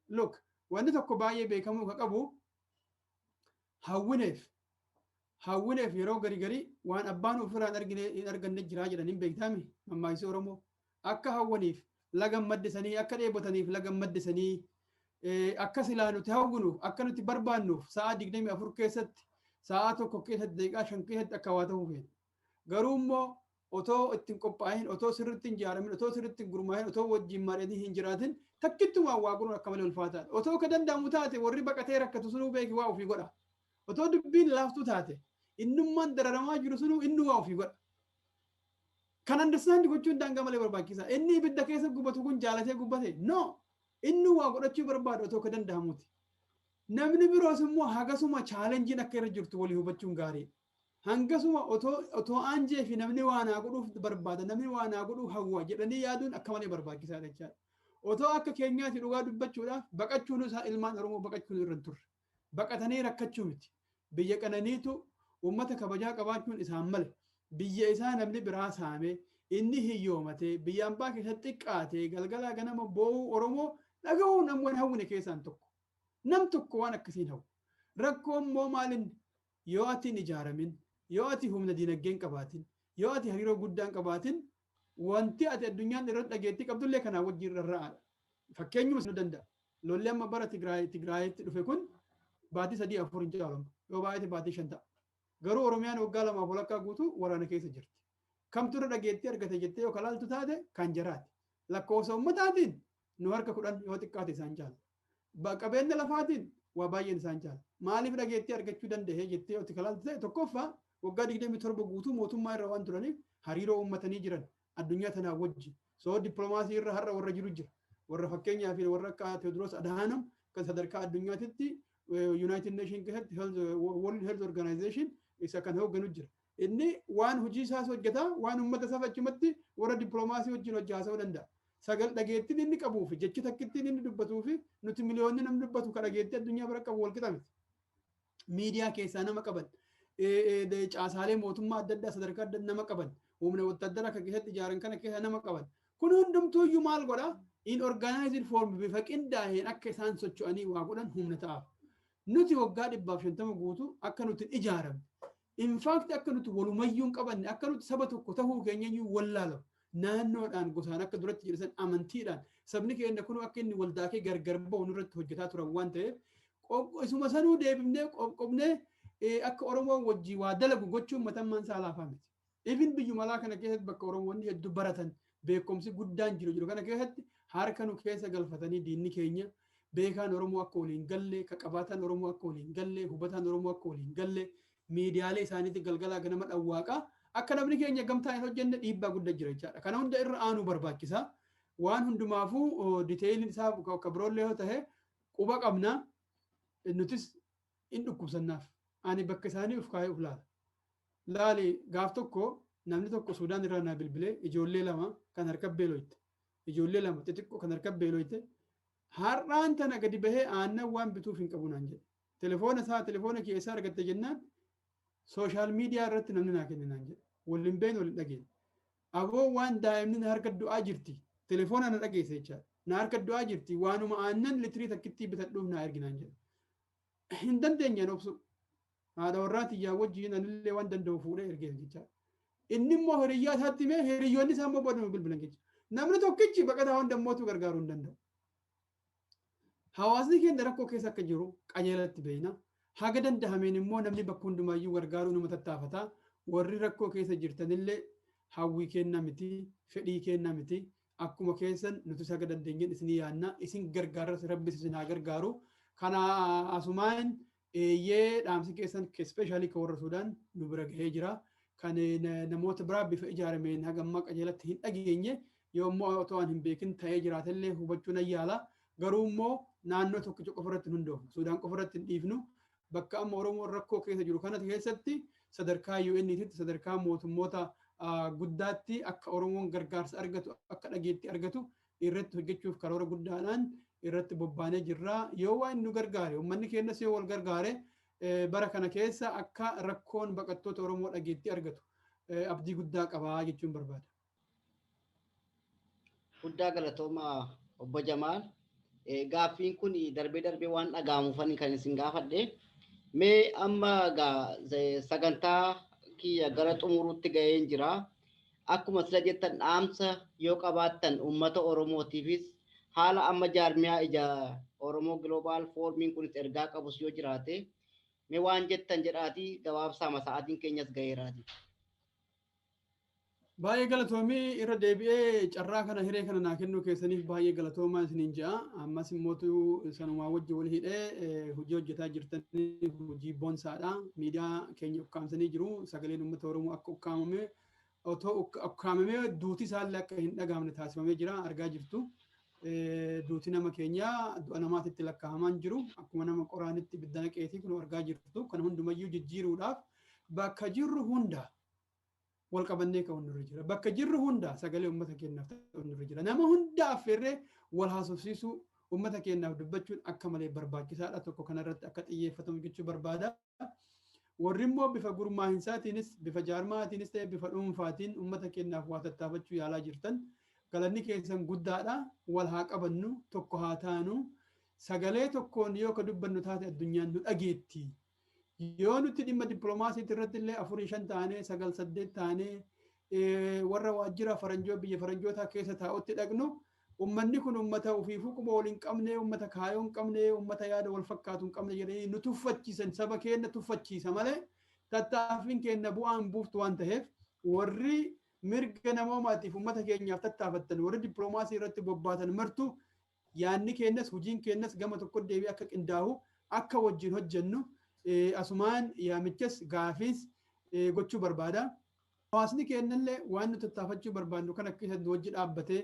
Speaker 2: look, wanni tokko baay'ee beekamuu ka qabu, hawwineef yeroo gari gari waan abbaan ofirraan argine hin arganne jiraa jedhanii, beektaami mammaaksii Oromoo. Akka hawwaniif laga maddisanii, akka dheebotaniif laga maddisanii, akka silaa nuti hawwinuuf, akka nuti barbaannuuf sa'a 24 keessatti, sa'a 1 keessatti, daqiiqaa 5 keessatti akka waa ta'uu feena. Garuu immoo otoo ittiin qophaa'in, otoo sirriitti hin ijaaramin, otoo sirriitti hin gurmaa'in, otoo wajjin mari'atii hin jiraatin, takkittumaan waa godhuun akka malee ulfaataadha. Otoo ka danda'amu taate, warri baqatee rakkatu sunuu beeki waa ofii godha. Otoo dubbiin laaftuu taate, innummaan dararamaa jiru sunuu inni waa ofii godha. Kan understand gochuun daangaa malee barbaachisaa. Inni ibidda keessa gubatu kun jaalatee gubbate? No. Inni waa godhachuu barbaadu otoo ka danda'amuuti. Namni biroos immoo hagasuma challengeiin akka irra jirtu walii hubachuun gaariidha. Hangasuma otoo aanjee fi namni waa naa godhuuf barbaada, namni waa naa godhuu hawwa jedhanii yaaduun akka malee barbaachisaadha jechaadha. Otoo akka keenyaatti dhugaa dubbachuudhaaf, baqachuun isaa, ilmaan Oromoo baqachuun irra hin turre. Baqatanii rakkachuu miti. Biyya qananiitu uummata kabajaa qabaachuun isaan male. Biyya isaa namni biraa saamee, inni hiyyoomatee, biyya ambaa keessatti xiqqaatee, galgalaa ganama boo'uu Oromoo dhaga'uu namoonni hawwine keessaan tokko. Nam tokko waan akkasiin hawwu. Rakkoon immoo maalin, yoo ati hin ijaaramin, yoo ati humna dinagdee hin qabaatin, yoo ati hariiroo guddaa hin qabaatin, wanti ati addunyaan irratti dhageettii qabdullee kanaa wajjin rarra'aadha. Fakkeenyuma nu danda'a. Lolli amma bara Tigraayitti dhufe kun baatii 3, 4 hin caalu. Yoo baay'ate baatii 5 ta'a. Garuu Oromiyaan waggaa 2f walakkaa guutuu waraana keessa jirti. Kamtu irra dhageettii argate jettee yoo kalaaltu taate, kan jaraati. Lakkoofsa ummataatiin nu harka 10 yoo xiqqaate isaan caala. Qabeenya lafaatiin waa baay'een isaan caala. Maaliif dhageettii argachuu danda'e jettee yoo kalaaltu ta'e, tokkoffaa waggaa 27 guutuu mootummaa irra waan turaniif hariiroo uummatanii jiran addunyaa tanaa wajji. So dippiloomaasii irra har'a warra jiru jira. Warra fakkeenyaa fi warra akka Teewodiroos Adhanom kan sadarkaa addunyaatitti United Nation keessatti World Health Organization isa kan hoogganu jira. Inni waan hojii isaas hojjeta, waan uummata isaaf achumatti warra dippiloomaasii wajjin hojii haasa'uu danda'a. Sagal dhageettiin inni qabuu fi jechi takkittiin inni dubbatuu fi nuti miliyoonni namni dubbatu ka dhageettii addunyaa bira qabu wal qixa miti. Miidiyaa keessaa nama qaban, caasaalee mootummaa adda addaa sadarkaa adda nama qaban, humna wattaaddara akka keessatti ijaaran kana keessa nama qaban. Kun hundumtuu iyyuu maal godha? In organized form, bifa qindaa'een akka isaan socho'anii waa godhan humna ta'aaf. Nuti waggaa 150 guutuu akka nuti hin ijaaramne. In fact, akka nuti walumayyuu hin qabanne, akka nuti saba tokko tahuu keenya iyyuu wallaalamu. Naannoodhaan, gosaan, akka duratti jedhan amantiidhaan sabni keenya kun akka inni waldaakee gargar bahu nurratti hojjetaa turan waan ta'eef, isuma sanuu deebifnee qoqqobnee akka Oromoon wajjii waa dalagu gochuun matammaan isaa laafaa miti. Even biyyuma alaa kana keessatti, bakka Oromoonni hedduu baratan, beekumsi guddaan jiru kana keessatti, harka nu keessa galfatanii diinni keenya beekaan Oromoo akka waliin galle, ka qabaatan Oromoo akka waliin galle, hubataan Oromoo akka waliin galle, miidiyaalee isaaniitti galgalaa ganama dhawwaaqaa akka namni keenya gamtaa hin hojjenne dhiibbaa guddaa jira jechaadha. Kana hunda irra aanuu barbaachisa. Waan hundumaafuu detailiin isaa akka biroollee yoo ta'e quba qabna, nutis in dhukkubsannaaf. Ani bakka isaanii uf kaayee uf laala. Laali, gaaf tokko namni tokko Suudaan irraa naa bilbilee, ijoollee lama kan harka beeloyte. Ijoollee lama xixiqqoo kan harka beeloyte. Har'aan tana gadi bahee aannan waan bituuf hin qabu naan jedhe. Telefoona isaa, telefoona keessaa argatte jennaan, social media irratti namni naa kenne naan jedhe. Waliin beeknu, waliin dhageenye. Aboo, waan daa'imni na harka du'aa jirti. Telefoona na dhageesse jechaadha. Na harka du'aa jirti. Waanuma aannan litirii takkittii bitadhuuf naa ergi naan jedhe. Hin dandeenyeen obsu. Haadha warraa tiyyaa wajjin anillee waan danda'u fuudhee ergeef jechaadha. Inni immoo hiriyyaa isaatti himee, hiriyyoonni isaa immoo booduma bilbilan jechuudha. Namni tokkichi baqataa hunda mootuu gargaaruu hin danda'u. Hawaasni keenya rakkoo keessa akka jiru qajeelatti beekna. Haga danda'ameen immoo namni bakka hundumaayyuu gargaaruu nama tattaafata. Warri rakkoo keessa jirtanillee hawwii kenna miti, fedhii kenna miti. Akkuma keessan nuti haga dandeenyeen isinii yaanna. Isin gargaarras, Rabbis isin haa gargaaru. Kana asumaan eeyyee, dhaamsi keessan especially kan warra Suudaan nu bira gahee jira. Kan namoota biraa bifa ijaarameen haga ammaa qajeelatti hin dhageenye, yoo immoo otoo an hin beekin ta'ee jiraatellee hubachuu nan yaala. Garuu immoo naannoo tokkicha qofa irratti hin hundoofnu. Suudaan qofa irratti hin dhiifnu. Bakka amma Oromoon rakkoo keessa jiru kana keessatti sadarkaa UN'titti, sadarkaa mootummoota guddaatti akka Oromoon gargaarsa argatu, akka dhageetti argatu irratti hojjechuuf karoora guddaadhaan irratti bobbaanee jirra. Yoo waan nu gargaare, uummanni keenyas yoo wal gargaare, bara kana keessa akka rakkoon baqattoota Oromoo dhageetti argatu abdii guddaa qabaa jechuun barbaada.
Speaker 1: Guddaa galatooma, obbo Jamaal. Gaaffiin kun darbee darbee waan dhaga'amuufani kan isin gaafadhe. Mee amma sagantaa kiyya gara xumuruutti ga'een jira. Akkuma sila jettan, dhaamsa yoo qabaattan uummata Oromootiifis, haala amma jaarmiyaa ija Oromoo Global Forumiin kunis ergaa qabus yoo jiraate, mee waan jettan jedhaatii gabaabsaama, sa'aatiin keenyas ga'eeraati.
Speaker 2: Baay'ee galatoomii. Irra deebi'ee carraa kana, hiree kana naa kennuu keessaniif baay'ee galatoomaa isiniin jedha. Ammas immootu sanumaa wajji wal hidhee hojii hojjetaa jirtanii hojii boonsaadha. Miidiyaa keenya ukkaamsanii jiru. Sagaleen uummata Oromoo akka ukkaamame, otoo ukkaamamee duuti isaallee akka hin dhagahamne taasifamee jira, argaa jirtu. Duuti nama keenyaa du'a namaatitti lakkaa'amaa jiru. Akkuma nama qoraanitti ibidda naqeetii kun argaa jirtu. Kana hundumayyuu jijjiiruudhaaf bakka jirru hunda wal qabannee ka'uun nurra jira. Bakka jirru hunda sagalee uummata keenyaaf ta'uun nurra jira. Nama hunda affeerree wal haasofsiisuu, uummata keenyaaf dubbachuun akka malee barbaachisaadha. Tokko kanarratti akka xiyyeeffatamu jechuu barbaada. Warri immoo bifa gurmaahinsaatiinis, bifa jaarmaatiinis ta'e bifa dhuunfaatiin uummata keenyaaf waa tattaafachuu yaalaa jirtan, galanni keessan guddaadha. Wal haa qabannu, tokko haa taanu. Sagalee tokkoon yoo ka dubbannu taate addunyaan nu dhageetti. Yoo nuti dhimma dippiloomaasiitti irratti illee afurii shan taanee, sagal saddeet taanee warra waajjira faranjoo biyya faranjootaa keessa taa'utti dhaqnu, ummanni kun ummata ofiifuu quba wal hin qabne, ummata kaayoo hin qabne, ummata yaada wal fakkaatu hin qabne jedhanii nu tuffachiisan, saba keenya tuffachiisa malee tattaaffiin keenya bu'aan buuftu waan ta'eef, warri mirga namoomaatiif ummata keenyaaf tattaafattan, warri dippiloomaasii irratti bobbaatan martu, yaadni keenyas hojiin keenyas gama tokko deebi'ee akka qindaa'u, akka wajjin hojjennu asumaan yaamichas gaafiis gochuu barbaada. Hawaasni keenyallee waan nu tattaafachuu barbaannu kan akka isatti wajji dhaabbatee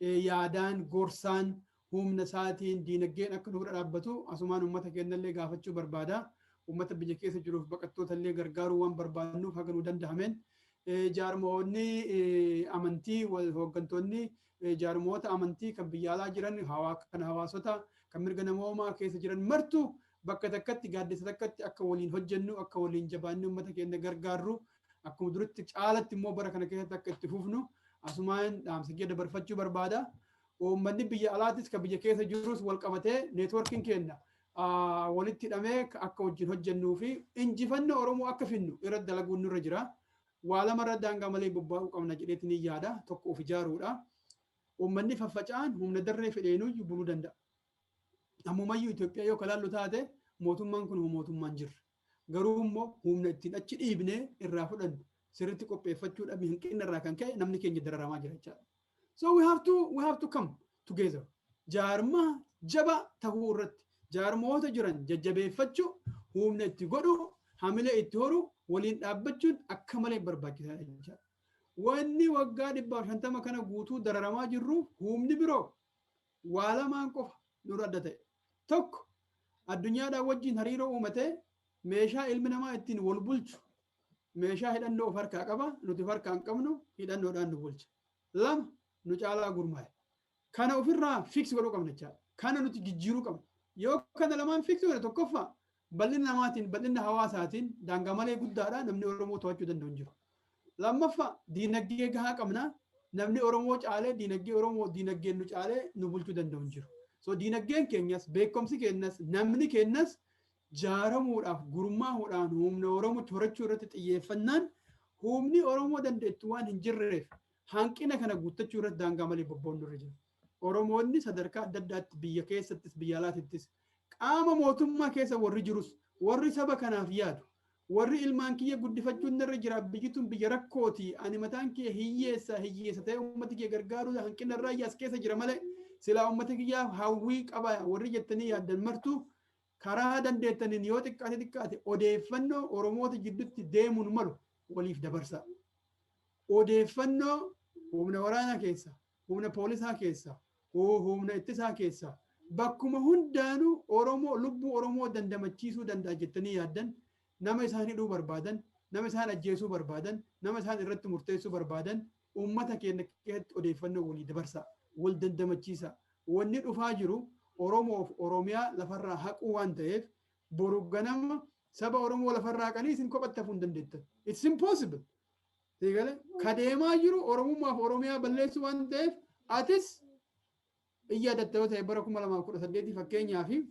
Speaker 2: yaadaan, gorsaan, humna isaatiin, diinagdeen akka nu bira dhaabbatu asumaan uummata keenyallee gaafachuu barbaada. Uummata biyya keessa jiruuf baqattoota illee gargaaruu waan barbaannuuf haga nu danda'ameen Jaarmoonni amantii, hooggantoonni jaarmoota amantii kan biyya alaa jiran, kan hawaasota kan mirga namoomaa keessa jiran martu bakka takkatti, gaaddisa takkatti akka waliin hojjennu, akka waliin jabaannu, uummata keenya gargaarru, akkuma duritti caalatti immoo bara kana keessatti akka itti fufnu asumaan dhaamsa kiyya dabarfachuu barbaada. Uummanni biyya alaatis kan biyya keessa jirus wal qabatee networkiin keenya walitti hidhamee akka wajjin hojjennuu fi injifannoo Oromoo akka finnu irratti dalaguun nurra jira. Waa lamarra daangaa malee bobba'uu qabna jedheetiin ni yaada. Tokko of ijaaruudha. Uummanni faffaca'an humna darree fedheenuyyuu buluu danda'a. Ammumayyuu Itoophiyaa yoo kalaallu taate mootummaan kun mootummaan jirre. Garuu immoo humna ittiin achi dhiibnee irraa fudhannu sirriitti qopheeffachuu dhabni hanqina irraa kan ka'e namni keenya dararamaa jira jechaadha. So we have to come together. Jaarmaa jaba tahuu irratti jaarmoota jiran jajjabeeffachuu, humna itti godhu, hamilee itti horu, waliin dhaabbachuun akka malee barbaachisaadha jechaadha. Wanni waggaa 150 kana guutuu dararamaa jirru humni biroo waa lamaan qofa nurra adda ta'e. Tokko, addunyaadhaan wajjin hariiroo uumatee meeshaa ilmi namaa ittiin wal bulchu, meeshaa hidhannoo of harkaa qaba, nuti of harkaa hin qabnu, hidhannoodhaan nu bulcha. Lama, nu caalaa gurmaa'e. Kana ofirraa fix godhuu qabna jechaadha. Kana nuti jijjiiruu qabna. Yoo kana lamaan fix godhe, tokkoffaa bal'ina namaatiin, bal'ina hawaasaatiin daangaa malee guddaadha, namni Oromoo to'achuu danda'u hin jiru. Lammaffaa, diinagdee gahaa qabna, namni Oromoo caalee, diinagdee Oromoo, diinagdeen nu caalee nu bulchuu danda'u hin jiru. So diinagdeen keenyas, beekumsi keenyas, namni keenyas jaaramuudhaaf, gurmaa'uudhaan humna Oromoo horachuu irratti xiyyeeffannaan humni Oromoo dandeettu waan hin jirreef hanqina kana guuttachuu irratti daangaa malee bobba'uun nurra jira. Oromoonni sadarkaa adda addaatti biyya keessattis biyya alaatittis qaama mootummaa keessa warri jirus, warri saba kanaaf yaadu, warri ilmaan kiyya guddifachuun irra jira, biyyi tun biyya rakkooti, ani mataan kiyya hiyyeessa, hiyyeessa ta'e uummata kiyya gargaaruu hanqina irraa as keessa jira malee silaa uummata kiyyaaf hawwii qaba warri jettanii yaaddan martuu karaa dandeettaniin yoo xiqqaate xiqqaate odeeffannoo Oromoota jidduutti deemuun malu waliif dabarsa. Odeeffannoo humna waraanaa keessa, humna poolisaa keessa, humna ittisaa keessa, bakkuma hundaanuu Oromoo, lubbuu Oromoo dandamachiisuu danda'a jettanii yaaddan, nama isaan hidhuu barbaadan, nama isaan ajjeesuu barbaadan, nama isaan irratti murteessuu barbaadan uummata keenya keessatti odeeffannoo walii dabarsa, wal dandamachiisa. Wanni dhufaa jiru Oromoof Oromiyaa lafarraa haquu waan ta'eef boru ganama saba Oromoo lafarraa haqanii isin kophatti hafuu hin dandeettan. It's impossible. Seegale ka deemaa jiru Oromummaaf Oromiyaa balleessuu waan ta'eef atis iyya yaadatta yoo ta'e bara 2018 fakkeenyaa fi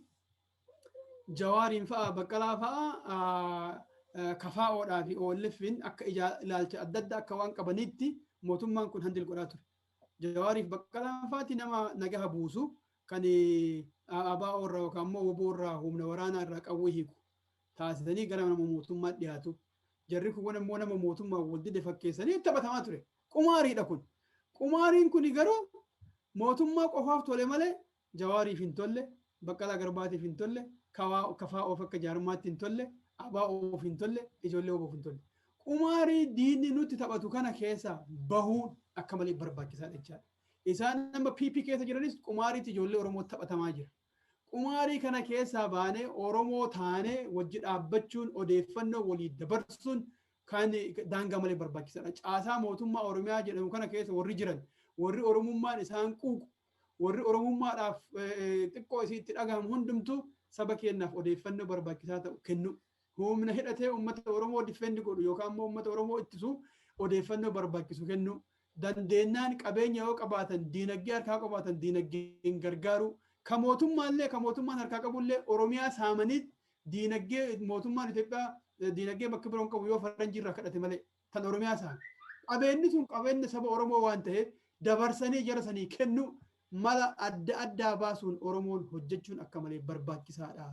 Speaker 2: Jawaariin fa'a, Baqqalaa fa'a KFOdhaa fi OLFin akka ilaalcha adda addaa akka waan qabanitti mootummaan kun handle godhaa ture. Jawaariif Baqqalaan fa'aati nama nagaha buusu kan ABO irraa yookaan immoo WBO irraa humna waraanaa irraa qawwee hiiku taasisanii gara nama mootummaa dhiyaatu. Jarri kun immoo nama mootummaa wal dide fakkeessanii taphatamaa ture. Qumaariidha kun. Qumaariin kun garuu mootummaa qofaaf tole malee Jawaariif hin tolle, Baqqalaa Garbaatiif hin tolle, KFOf akka jaarmaatti hin tolle, ABOf hin tolle, ijoollee WBOf hin tolle. Qumaarii diinni nutti taphatu kana keessa bahuun akka malee barbaachisaadha jechaadha. Isaan nama PP keessa jiranis qumaariitti ijoollee Oromoo taphatamaa jira. Qumaarii kana keessaa baanee Oromoo taanee wajji dhaabbachuun, odeeffannoo walii dabarsuun kan daangaa malee barbaachisaadha. Caasaa mootummaa Oromiyaa jedhamu kana keessa warri jiran, warri Oromummaan isaan quuqu, warri Oromummaadhaaf xiqqoo isiitti dhagahamu hundumtuu saba keenyaaf odeeffannoo barbaachisaa ta'u kennu. Humna hidhatee uummata Oromoo defend godhu yookaan immoo uummata Oromoo ittisu odeeffannoo barbaachisu kennu. Dandeennaan qabeenya yoo qabaatan, diinagdee harkaa qabaatan, diinagdeen gargaaru. Ka mootummaallee, ka mootummaan harkaa qabullee Oromiyaa saamanii diinagdee mootummaan Itoophiyaa diinagdee bakka biroon qabu yoo faranjii irraa kadhate malee kan Oromiyaa saame. Qabeenyi sun qabeenya saba Oromoo waan ta'eef dabarsanii jara sanii kennu mala adda addaa baasuun Oromoon hojjechuun akka malee barbaachisaadha.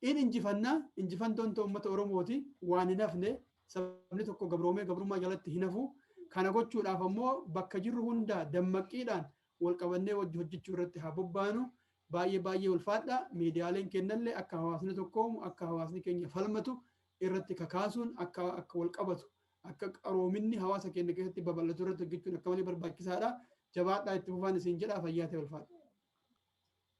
Speaker 2: In injifannaa, injifantoon ta'u uummata Oromooti waan hin hafne, sabni tokko gabroomee gabrummaa jalatti hin hafu. Kana gochuudhaaf ammoo bakka jirru hunda dammaqqiidhaan wal qabannee wajji hojjechuu irratti haa bobbaanu. Baay'ee baay'ee ulfaadha. Miidiyaaleen kennallee akka hawaasni tokkoomu, akka hawaasni keenya falmatu irratti kakaasuun, akka wal qabatu, akka qaroominni hawaasa keenya keessatti babal'atu irratti hojjechuun akka malee barbaachisaadha. Jabaadhaa, itti fufaan isin jedha, fayyaa ta'e, ulfaadha.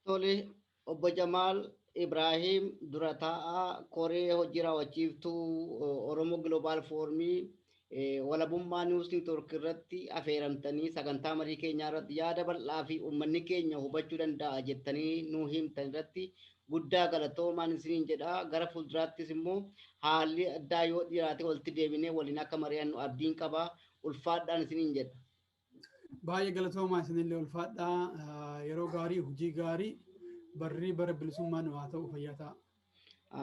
Speaker 1: Tole, obbo Jamaal Ibrahim, dura taa'aa koree hojii raawwachiiftuu Oromoo Global Forumii. Walabummaa News Network irratti afeeramtanii sagantaa marii keenyaa irratti yaada bal'aa fi uummanni keenya hubachuu danda'a jettanii nu himtan irratti guddaa galatoomaan isiniin jedha. Gara fuulduraattis immoo haalli addaa yoo dhiyaate walitti deebinee waliin akka mari'annu abdiin qaba. Ulfaadhaan isiniin jedha.
Speaker 2: Baay'ee galatoomaa, isinillee ulfaadhaa. Yeroo gaarii, hojii gaarii, barrii bara bilisummaa nu haa ta'u, fayyaa ta'a.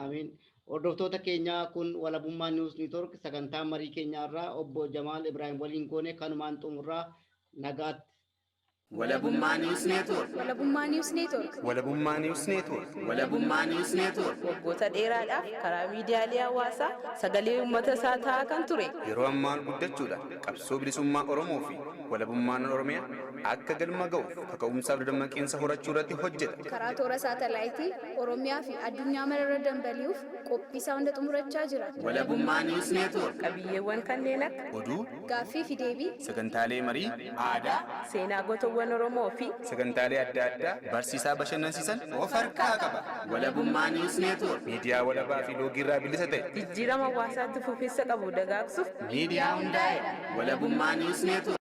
Speaker 1: Amiin. Hordoftoota keenyaa, kun Walabummaa News Network, sagantaa marii keenyaarraa obbo Jamaal Ibrahim waliin goone kanumaan xumurraa, nagaatti.
Speaker 3: Walabummaa News Network.
Speaker 4: Walabummaa News Network.
Speaker 3: Walabummaa News Network. Walabummaa News Network.
Speaker 5: Waggoota dheeraadhaaf karaa miidiyaalee hawaasaa sagalee uummata isaa ta'aa kan ture.
Speaker 3: Yeroo ammaa guddachuudhaan qabsoo bilisummaa Oromoo fi walabummaan Oromiyaa akka galma ga'uuf kaka'umsaaf dadammaqiinsa horachuu irratti hojjeta.
Speaker 4: Karaa toora saatalaayitii Oromiyaa fi addunyaa mararra dambali'uuf qophii isaa hunda xumurachaa jira.
Speaker 3: Walabummaa News Network.
Speaker 5: Qabiyyeewwan kanneen akka
Speaker 3: oduu,
Speaker 4: gaaffii fi deebii,
Speaker 3: sagantaalee marii, aadaa,
Speaker 5: seenaa gootowwan Oromoo fi
Speaker 3: sagantaalee adda addaa barsiisaa bashannansiisan of harkaa qaba. Walabummaa News Network. Miidiyaa walabaa fi loogiirraa bilisa ta'e.
Speaker 5: Jijjiirama hawaasaatti fufiinsa qabu dagaagsuuf
Speaker 3: miidiyaa hundaa'e. Walabummaa News Network.